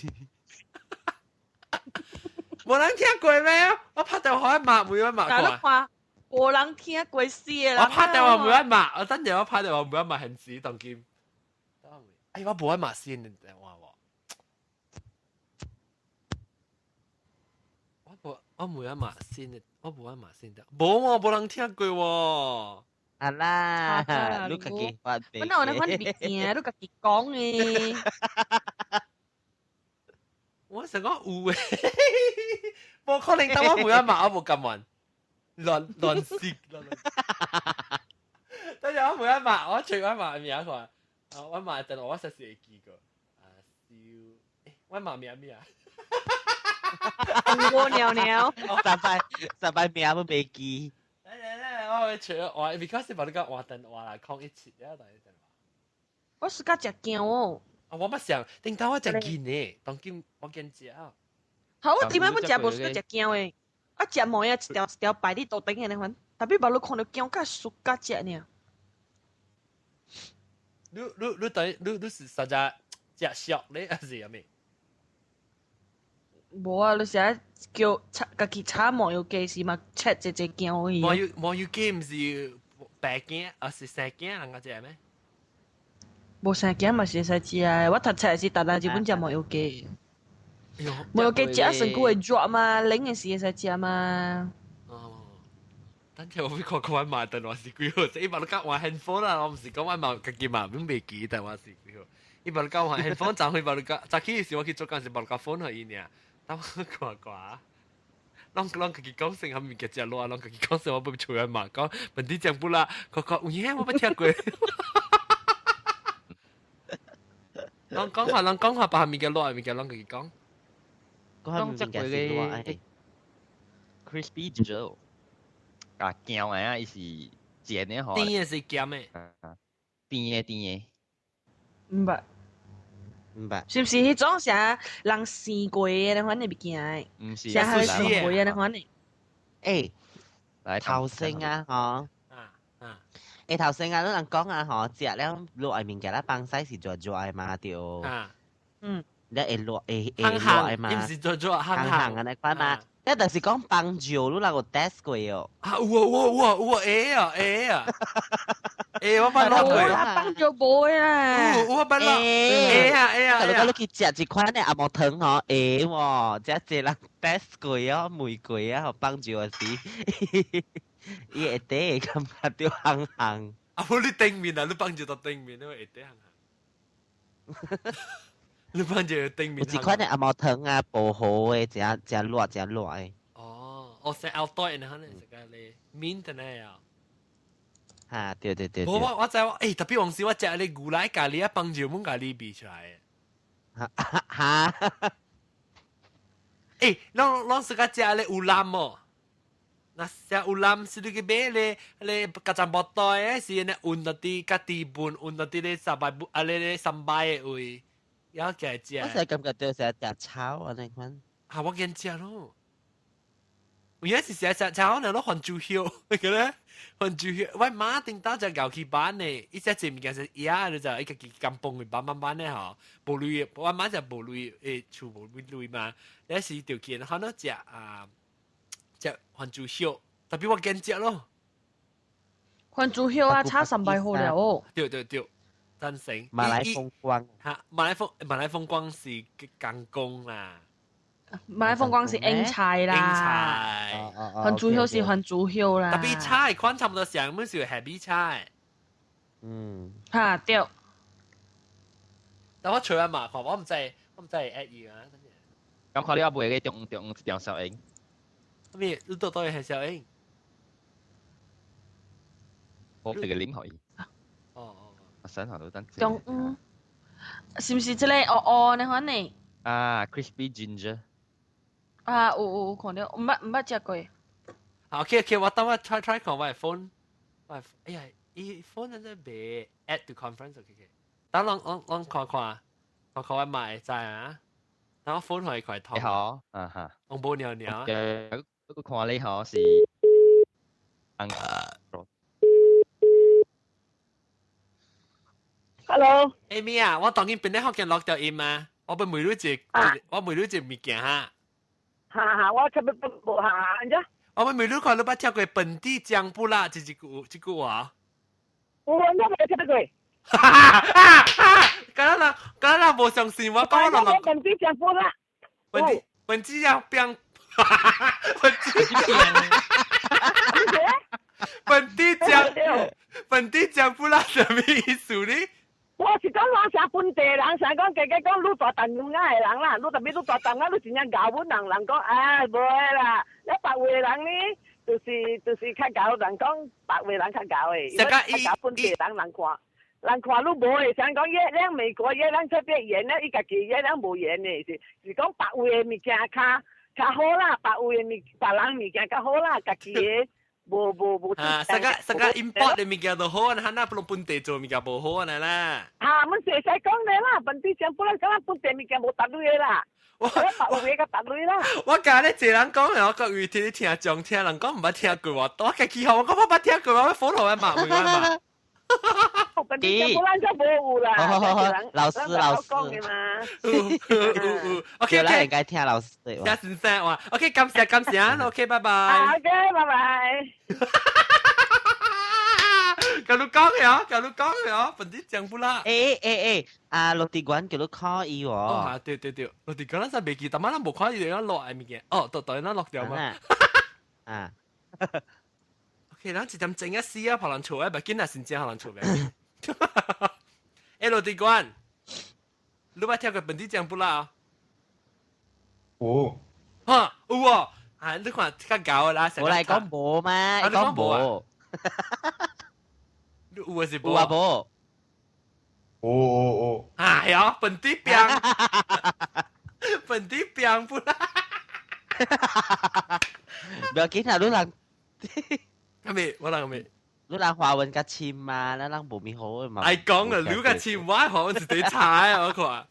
無人聽過咩？我拍電話罵，每晚罵過。無人聽過死的。我拍電話每晚罵，我等陣我拍電話每晚罵現時當今。哎，我無愛罵先電話喎。我無我無愛罵先的，我無愛罵先的。無喎，無人聽過喎。啊啦，你家己發本來我那款物件，你家己講的。我想講有誒，無可能，當我無愛罵，我無甘願。亂亂食亂。等陣我無愛罵，我隨我罵名看。啊，我罵等我實時會記過。啊，燒，我罵名咩啊？我尿尿。十擺十擺名都袂記。來來來，我會隨我，because 把你個換電話來空一次，了等一陣。我是較食驚哦。啊，我捌想，頂頭我食見呢，當今我見食。好，我點解本食無是食驚的？啊，食糜啊，一條一條擺佇桌頂的那款，特別把你看到驚甲熟甲食呢。你你你等你你是實在食熟咧，還是啥物？無啊，你是愛叫炒家己炒麻油雞時嘛，切一隻驚而已。麻油麻油雞毋是白羹，而是生羹人家食咩？無生羹嘛是會使食的，我讀冊時逐日日本食麻油雞。麻油雞食身軀會熱嘛，冷的時會使食嘛。哦，等陣我會看看我買電話是幾號？這一般都講換 handphone 啦，我毋是講我買家己買，阮袂記電話是幾號。一般都講換 handphone，昨昏把你講，早起時我去做工時，把你講 phone 予伊爾。等我看看，攏攏家己講成下物件食落，攏家己講成我欲出來嘛，講本地講不啦，看看有影我捌聽過。攏講話，攏講話，把物件落，物件攏家己講。講這個咧，crispy gel 啊，鹹的啊，伊是鹹的吼。甜的是鹹的。甜的甜的。毋捌。毋捌。是毋是彼種啥人生過的那款的物件？毋是，啥生過的那款的。欸，頭先啊，吼。啊啊。欸，頭先啊，你人講啊，吼，食了落的物件，咱放屎是熱熱的嘛，對。啊。嗯。你會熱會會熱的嘛？伊毋是熱熱烘烘的那款嘛？你就是講放尿，你哪有 test 過哦？啊，有啊有啊有啊有啊，會啊會啊，會我捌落過。放尿無的啦。有我捌落。會啊會啊。你講你去食一款的阿毛糖吼，會喎，這濟人 test 過哦，問過啊，放尿時，伊會底會感覺著烘烘。啊，無你頂面啊，你放尿到頂面，你會底烘烘。你放尿頂面。有一款的阿毛糖啊，薄荷的，誠誠熱誠熱的。哦，我食後袋然後呢，食個咧面的呢啊。哈，對對對。無我我知我，欸，特別往時我食咧牛奶咖喱啊，放尿滿咖喱味出來的。哈哈。欸，攏攏是個食咧有腩哦。那食有腩是你去買咧，咧加層木袋的，是咧運到佇家己本，運到佇咧三百啊咧咧三百的位。有嘅食。我成日感覺到成日食草啊，那款。啊，我見食咯。有影是食食草呢，攏番薯葉，個咧番薯葉。我媽頂當只牛氣板呢，伊只隻物件是野，你就伊家己甘崩去板板板的吼，無類，我媽就無類，欸，厝無類嘛。那時就見可能食啊，食番薯葉，特別我見食咯。番薯葉啊，炒三擺好了哦。對對對。贊成。馬來風光。嚇，馬來風馬來風光是工工啦。馬來風光是英菜啦。英菜。番薯葉是番薯葉啦。特別菜款差不多上，阮是下米菜。嗯。嚇對。但我除阿嫲看，我唔知，我唔知係 at 伊啊。咁看你阿妹嘅中中中小英。咩？你到底係小英？我這個啉可以。哦哦。我想下都等。中嗯，是唔是這個黑黑的款呢？啊，crispy ginger。啊，有有有看到，毋捌食過。 OK OK，我等我 try try 看我 phone，我哎呀，伊 phone 真係未 add to conference OK OK。等我我我看看，看看我買知啊。等我 phone 可以快通。你好，啊哈。我冇尿尿。我看你好是。 Hello。 Amy 啊，我當然邊咧福建落掉音啊，我俾問你一，我問你一物件哈。哈哈，我特別不無哈哈，安怎？我問你看，你捌聽過本地醬不辣這這句話？有啊，我沒聽過。哈哈哈！敢若人敢若人無相信我講我落本地醬不辣。本地醬變，本地本地醬本地醬不辣什麼意思呢？我是講我啥本地人，啥講家家講愈大東南亞的人啦，愈特別愈大東南亞，愈真正𠢕阮人，人講哎無啦，你別位人呢，就是較𠢕，人講別位人較𠢕的，較𠢕本地人人看，人看愈無的，啥講伊咱美國伊咱特別鹽咧，伊家己伊咱無鹽的，是講別位的物件較好啦，別位的物別人物件較好啦，家己的。無無無。啊，啥個 import 的物件都好，啊，那不本地做物件無好啊啦。啊，阮是會使講的啦，本地政府啦，講咱本地物件無值鐳的啦。我白有個值鐳啦。我今日一人講，我國語聽聽講聽人講毋捌聽過話，我家己好，我講我捌聽過，我火頭一罵問我罵。本地政府咱就無有啦。好好好，老師老師。 OK OK，應該聽老師的。聽先生話，OK，感謝感謝，OK，拜拜。 OK，拜拜。甲你講呀，甲你講呀，本地講不啦。欸欸欸，啊，陸地館叫你 call 伊喎。哦，對對對，陸地館咱實未記，但係咱無看伊哋落嘅物件。哦，對對，咱落掉嘛。啊。 OK，咱一點鐘一死啊，別人厝的，別緊啊，真正別人厝的。欸，陸地館，你捌聽過本地講不啦？有。哈，有哦。啊，你看較𠢕啦。我來講無嘛，你講無。你有還是無？有啊無？有有有。啊，係啊，本地餅，本地餅不啦。不要緊啊，你人。係咪？我人咩？你人華文較深嘛，咱人無咪好嘛。愛講啊，你較深，我華文是得差啊，我看。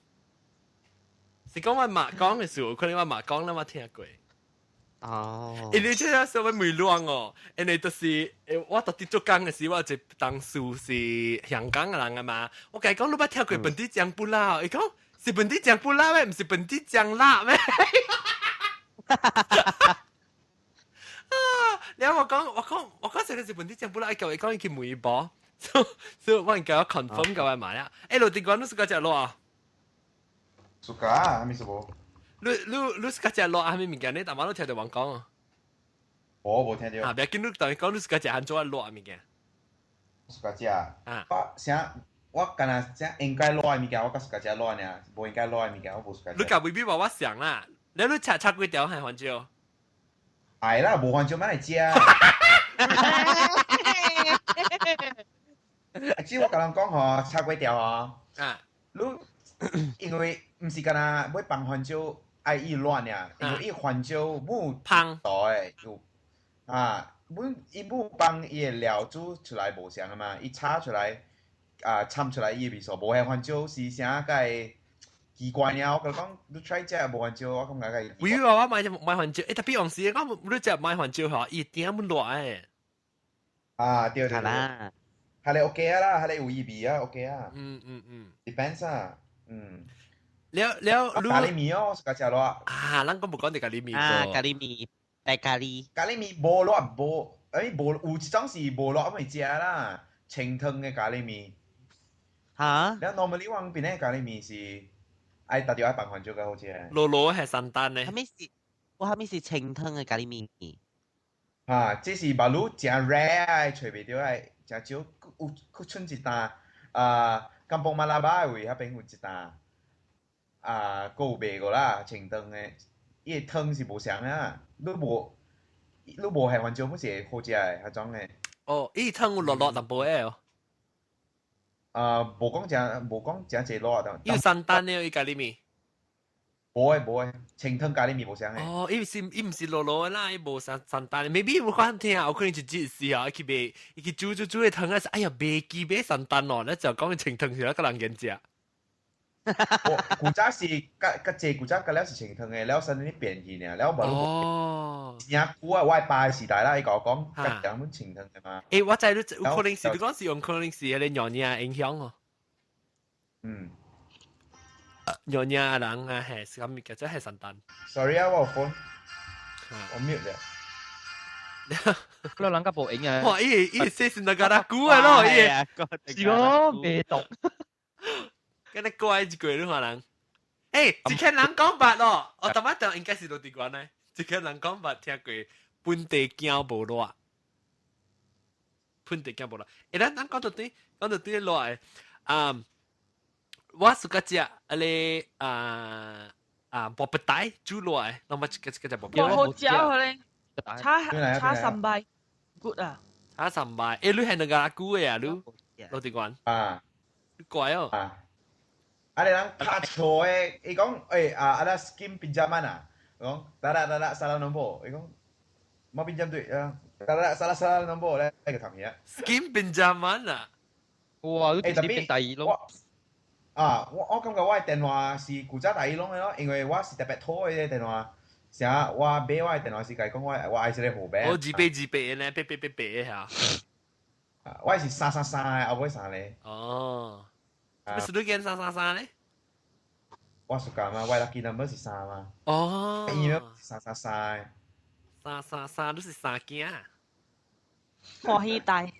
是講我媽講的時候，可能我媽講，咱我聽過。哦。因為這個稍微迷亂哦，因為就是我到底做工的時，我一同事是香港的人啊嘛，我共伊講你捌聽過本地醬不辣？伊講是本地醬不辣咩？毋是本地醬辣咩？啊！然後我講這個是本地醬不辣，伊叫伊講伊去問伊無，所以我應該要 confirm 甲我買啦。欸，羅迪官，你 suka 食滷啊？ Suka，啥物事無？你 suka 食滷啊？啥物物件？你逐擺都聽著人講啊？我無聽著。啊，別緊，你當伊講你 suka 食按怎滷的物件？ Suka 食。啊。我啥？我敢若食應該滷的物件，我較 suka 食滷的爾，無應該滷的物件，我無 suka 你共未必話我想啦，你炒幾條係番椒？愛啦，無番椒免來食。啊，只我共人講吼，炒粿條吼，啊，你因為毋是干焦欲放番椒愛伊軟爾，因為伊番椒母芳的有啊，阮伊母放伊的料煮出來無相啊嘛，伊炒出來啊摻出來伊的味素，無遐番椒是啥個奇怪爾，我共你講，你 try 食無番椒，我感覺較。有啊，我買番椒，欸，特別往時我你食買番椒吼，伊點滿熱的。啊，對對對。係你 OK 啊啦，係你有意味啊，OK 啊。Depends 啊，嗯。了了，咖喱麵哦，suka 食熱。啊，咱講無講著咖喱麵。啊，咖喱麵，白咖喱。咖喱麵無熱無，欸無有一種是無熱咪食啦，清湯的咖喱麵。嚇？了 normally 我邊的咖喱麵是愛特著愛放番椒較好食。滷滷還三單呢？啥物是？我啥物是清湯的咖喱麵？啊，這是馬路誠 rare 的，揣袂著的，誠少。有佫剩一擔啊，Kampung Malabar 位彼邊有一擔啊，閣有賣過啦，清湯的，伊的湯是無相啊，你無下番椒，本是會好食的，彼種的。哦，伊湯有落落淡薄的哦。啊，無講誠濟落啊，有三丹的伊咖喱麵。無的無的，清湯咖喱麵無相的。哦，伊毋是落落的啦，伊無三三丹的。maybe 我看聽有可能是這時啊，伊去賣，伊去煮煮煮的湯啊，哎呀，袂記買三丹哦，你就講清湯是一個人見食。我古早是較較濟古早較了是清湯的，了先你變去爾，了無哦。真久啊，我爸的時代啦，伊共我講，較講阮清湯的嘛。欸，我知你有可能是你講是用可能是彼个娘娘影響哦。娘娘人啊，係是咁嘅，真係三丹。 Sorry 啊，我有 phone，我 mute 咗。你人家無影啊！哇！伊伊說是那個啦，古啊咯，伊是講未讀。跟你怪一句你看人。欸，一個人講白咯，我頭擺應該是落地關呢。一個人講白聽過本地驚無熱，本地驚無熱。欸，咱講到對，講到對熱的，啊，我 suka 食啊咧啊啊薄餅帶煮熱的，那麼這個這個隻薄餅。好食咧，炒炒三擺，good 啊！炒三擺，欸，你係那個古的啊？你落地關啊？你怪哦。啊！啊！你人拍錯的，伊講，欸啊，ada skim pinjaman 啊，講，tak ada tak ada salah nombor，伊講，mau pinjam duit 啊，tak ada salah salah nombor 咧，個頭嘢。 Skim pinjaman 啊！哇！你直接變第二咯。啊，我感覺我的電話是古早第二攏的咯，因為我是特別土的電話，成日我買我的電話是共伊講我愛這個號碼。我二八二八的呢，八八八八的嚇。啊，我是333的，後尾三個。哦。啊，是你揀333咧？我屬講嘛，我 lucky number 是三嘛。哦。伊是333。333，你是三囝。歡喜帶。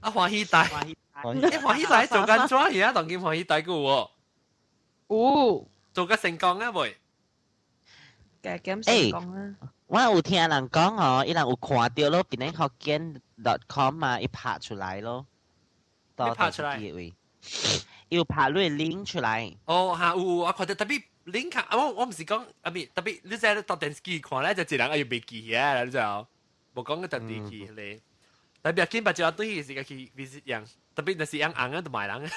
啊，歡喜帶。欸，歡喜帶做緊怎樣？當今歡喜帶個有無？有。做個成功啊未？加減成功啊！我有聽人講哦，伊人有看到咯，變成福建 .com 嘛，伊拍出來咯。你拍出來？伊有拍你 link 出來。哦，嚇有有，我看到 tapi link 啊，我毋是講啊，咪 tapi 你知你到電視機看咧，就一人愛袂記啊，你知無？無講個特地去咧。Tapi 緊把一對是去 visit 人，tapi 若是人紅啊，就賣人。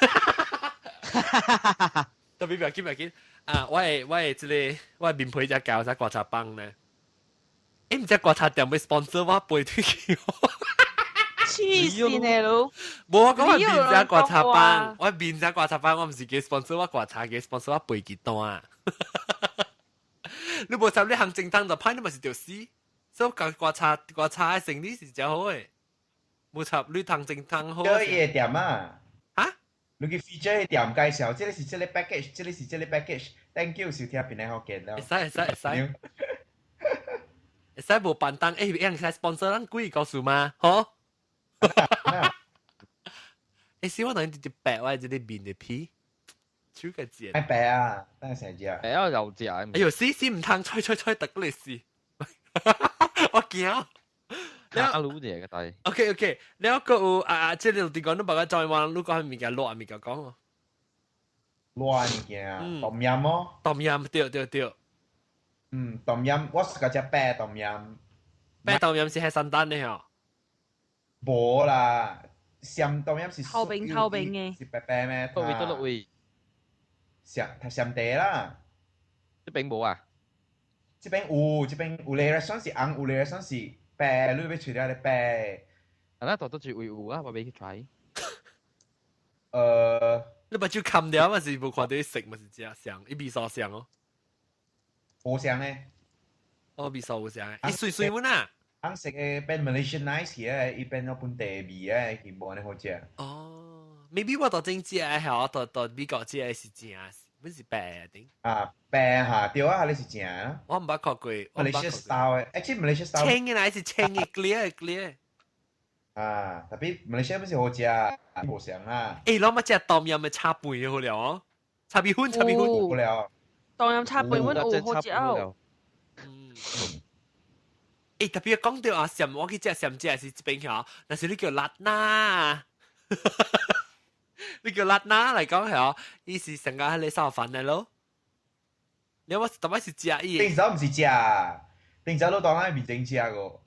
Tapi 不要緊不要緊，啊，我的這個我的面皮才交只刮痧棒呢。欸，毋知刮痧店欲 sponsor 我飛出去。黐線的咯！無我講我面只刮痧棒，我面只刮痧棒，我毋是叫 sponsor 我刮痧，叫 sponsor 我飛機單。你無插你行政單就歹，你嘛是著死。所以刮痧刮痧的生理是誠好的。無插你通正通好。這伊個店啊？哈？你去 feature 的店介紹，這個是這個 package，這個是這個 package。Thank you，收聽邊個福建了。會使會使會使。會使無辦單，欸，會使 sponsor 咱幾個數嗎？吼？欸，是我等於直接白我這個面的皮，超個賤。愛白啊，等下成隻。白啊又食。哎呦，死死毋通，吹吹吹，特嚟死。我驚。阿魯嘢嘅但 OK OK，了個有啊，這個地講你別個再話，你講物件熱物件講哦。熱物件，冬陰哦。冬陰對對對。嗯，冬陰，我是個食白冬陰。白冬陰是係山丹的吼。無啦，鹹冬陰是透明透明的。是白白咩？倒位倒落位。鹹，它鹹茶啦。這邊無啊？這邊有，這邊有個 restaurant 是紅，有個 restaurant 是白，你欲揣著咧白。啊，那多多住位有啊，我欲去 try。你目睭冚掉嘛是無看到食嘛是食相，伊味素相哦。無相咧。哦，味素無相，伊水水阮啊。紅色的變 Malaysianize 起，伊變咗本地味的，是無按呢好食。哦，maybe 我到真食的吼，到美國食的是正，本是白的。啊，白哈，對啊，彼是正啊。我毋捌看過。 Malaysia style 的，actually Malaysia style。青的還是青的 clear clear。啊，tapi Malaysia 不是好食，無相啊。欸，攏捌食冬陰的炒飯好了哦，炒米粉，炒米粉。好了。冬陰炒飯粉有好食哦。嗯。欸，特別講到啊，鹹我去食鹹食是這邊吼，但是你叫辣呐。你叫辣拿嚟講係哦，伊是成個喺你燒飯嚟咯。你我特別是食伊。頂早唔是食，頂早都當喺面前食個。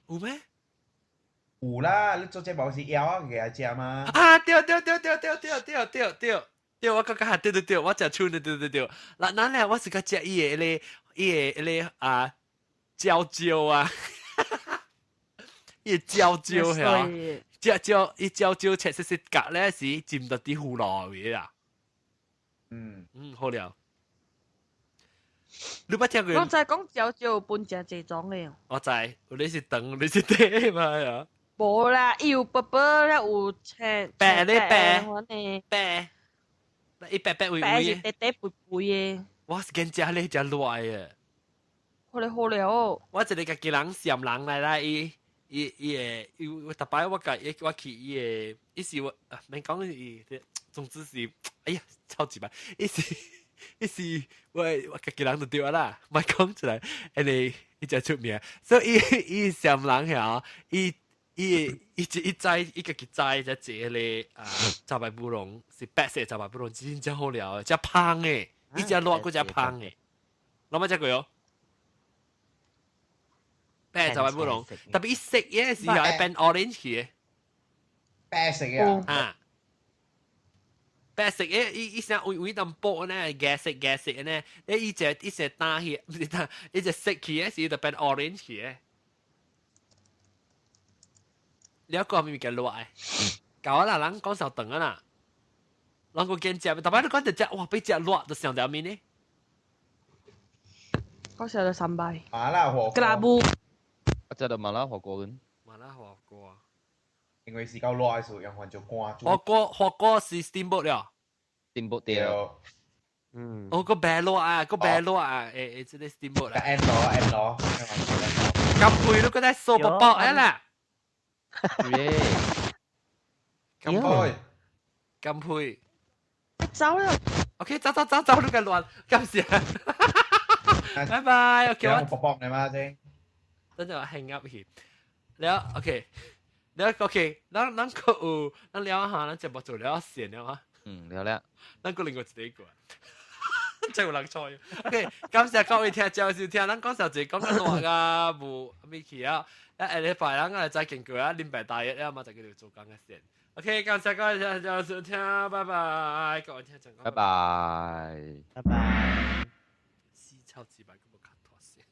有咩？有啦，你做這無是枵啊，給食嘛。啊對對對對對對對對對對，我感覺係對對對，我食春的對對對。辣拿咧，我是較食伊個迄個伊個迄個啊椒椒啊，伊個椒椒係啊，椒椒伊椒椒切細細格咧是浸到啲葫蘆位啦。嗯嗯，好了。你捌聽過？我就係講椒椒分誠濟種的。我知，你是長，你是短嘛呀？無啦，伊有白白咧，有青白咧白白，伊白白微微，是短短肥肥的。我是見食咧食熱的。好咧好了。我一個家己人閃人來啦，伊伊伊會，伊我逐擺我共伊我去伊會，伊是我啊，免講伊，總之是，哎呀，超級白，伊是伊是我我家己人就對啦，莫講出來，因為伊誠出名，所以伊伊閃人遐，伊伊伊一摘伊家己摘才一個啊，炸白布龍是白色炸白布龍，真正好料，誠芳的，伊誠熱閣誠芳的，攏捌食過哦。白炸白布龍，特別伊色嘅時候會變 orange 去的。白色嘅啊，白色嘅伊伊成微微淡薄呢，顏色顏色呢，你伊隻伊隻打去，毋是打，伊隻色去嘅時就變 orange 去的。你一個咪物件落來，搞啦，人講稍等啊啦，人個見食，特別你講就食，哇，比食熱就上條面呢。我食咗三擺。麻辣火鍋。格拉布。我食到麻辣火鍋緊。麻辣火鍋。因為是夠熱的時候，用番就乾。火鍋火鍋是 steamboat 了。 steamboat 對。嗯。哦，個白螺啊，個白螺啊，誒誒，這個 steamboat 啦。按螺按螺。咁配都覺得素薄薄啊啦。耶！咁配，咁配。走啦。 OK，走走走走，你個亂，感謝。拜拜，OK 我。薄薄你嘛先。等陣我 hang up 去。了，OK，了 OK，咱咱閣有，咱了下，咱節目做了線了啊。嗯，了了。咱閣另外一個。真有人錯。OK，感謝各位聽眾收聽，咱講小姐講緊熱啊，無咩去啊。啊，下禮拜咱來再見過啊，禮拜大一了嘛，就叫做做工嘅線。OK，感謝各位聽眾收聽，拜拜，各位聽眾。拜拜。拜拜。死臭幾百個無卡脫線。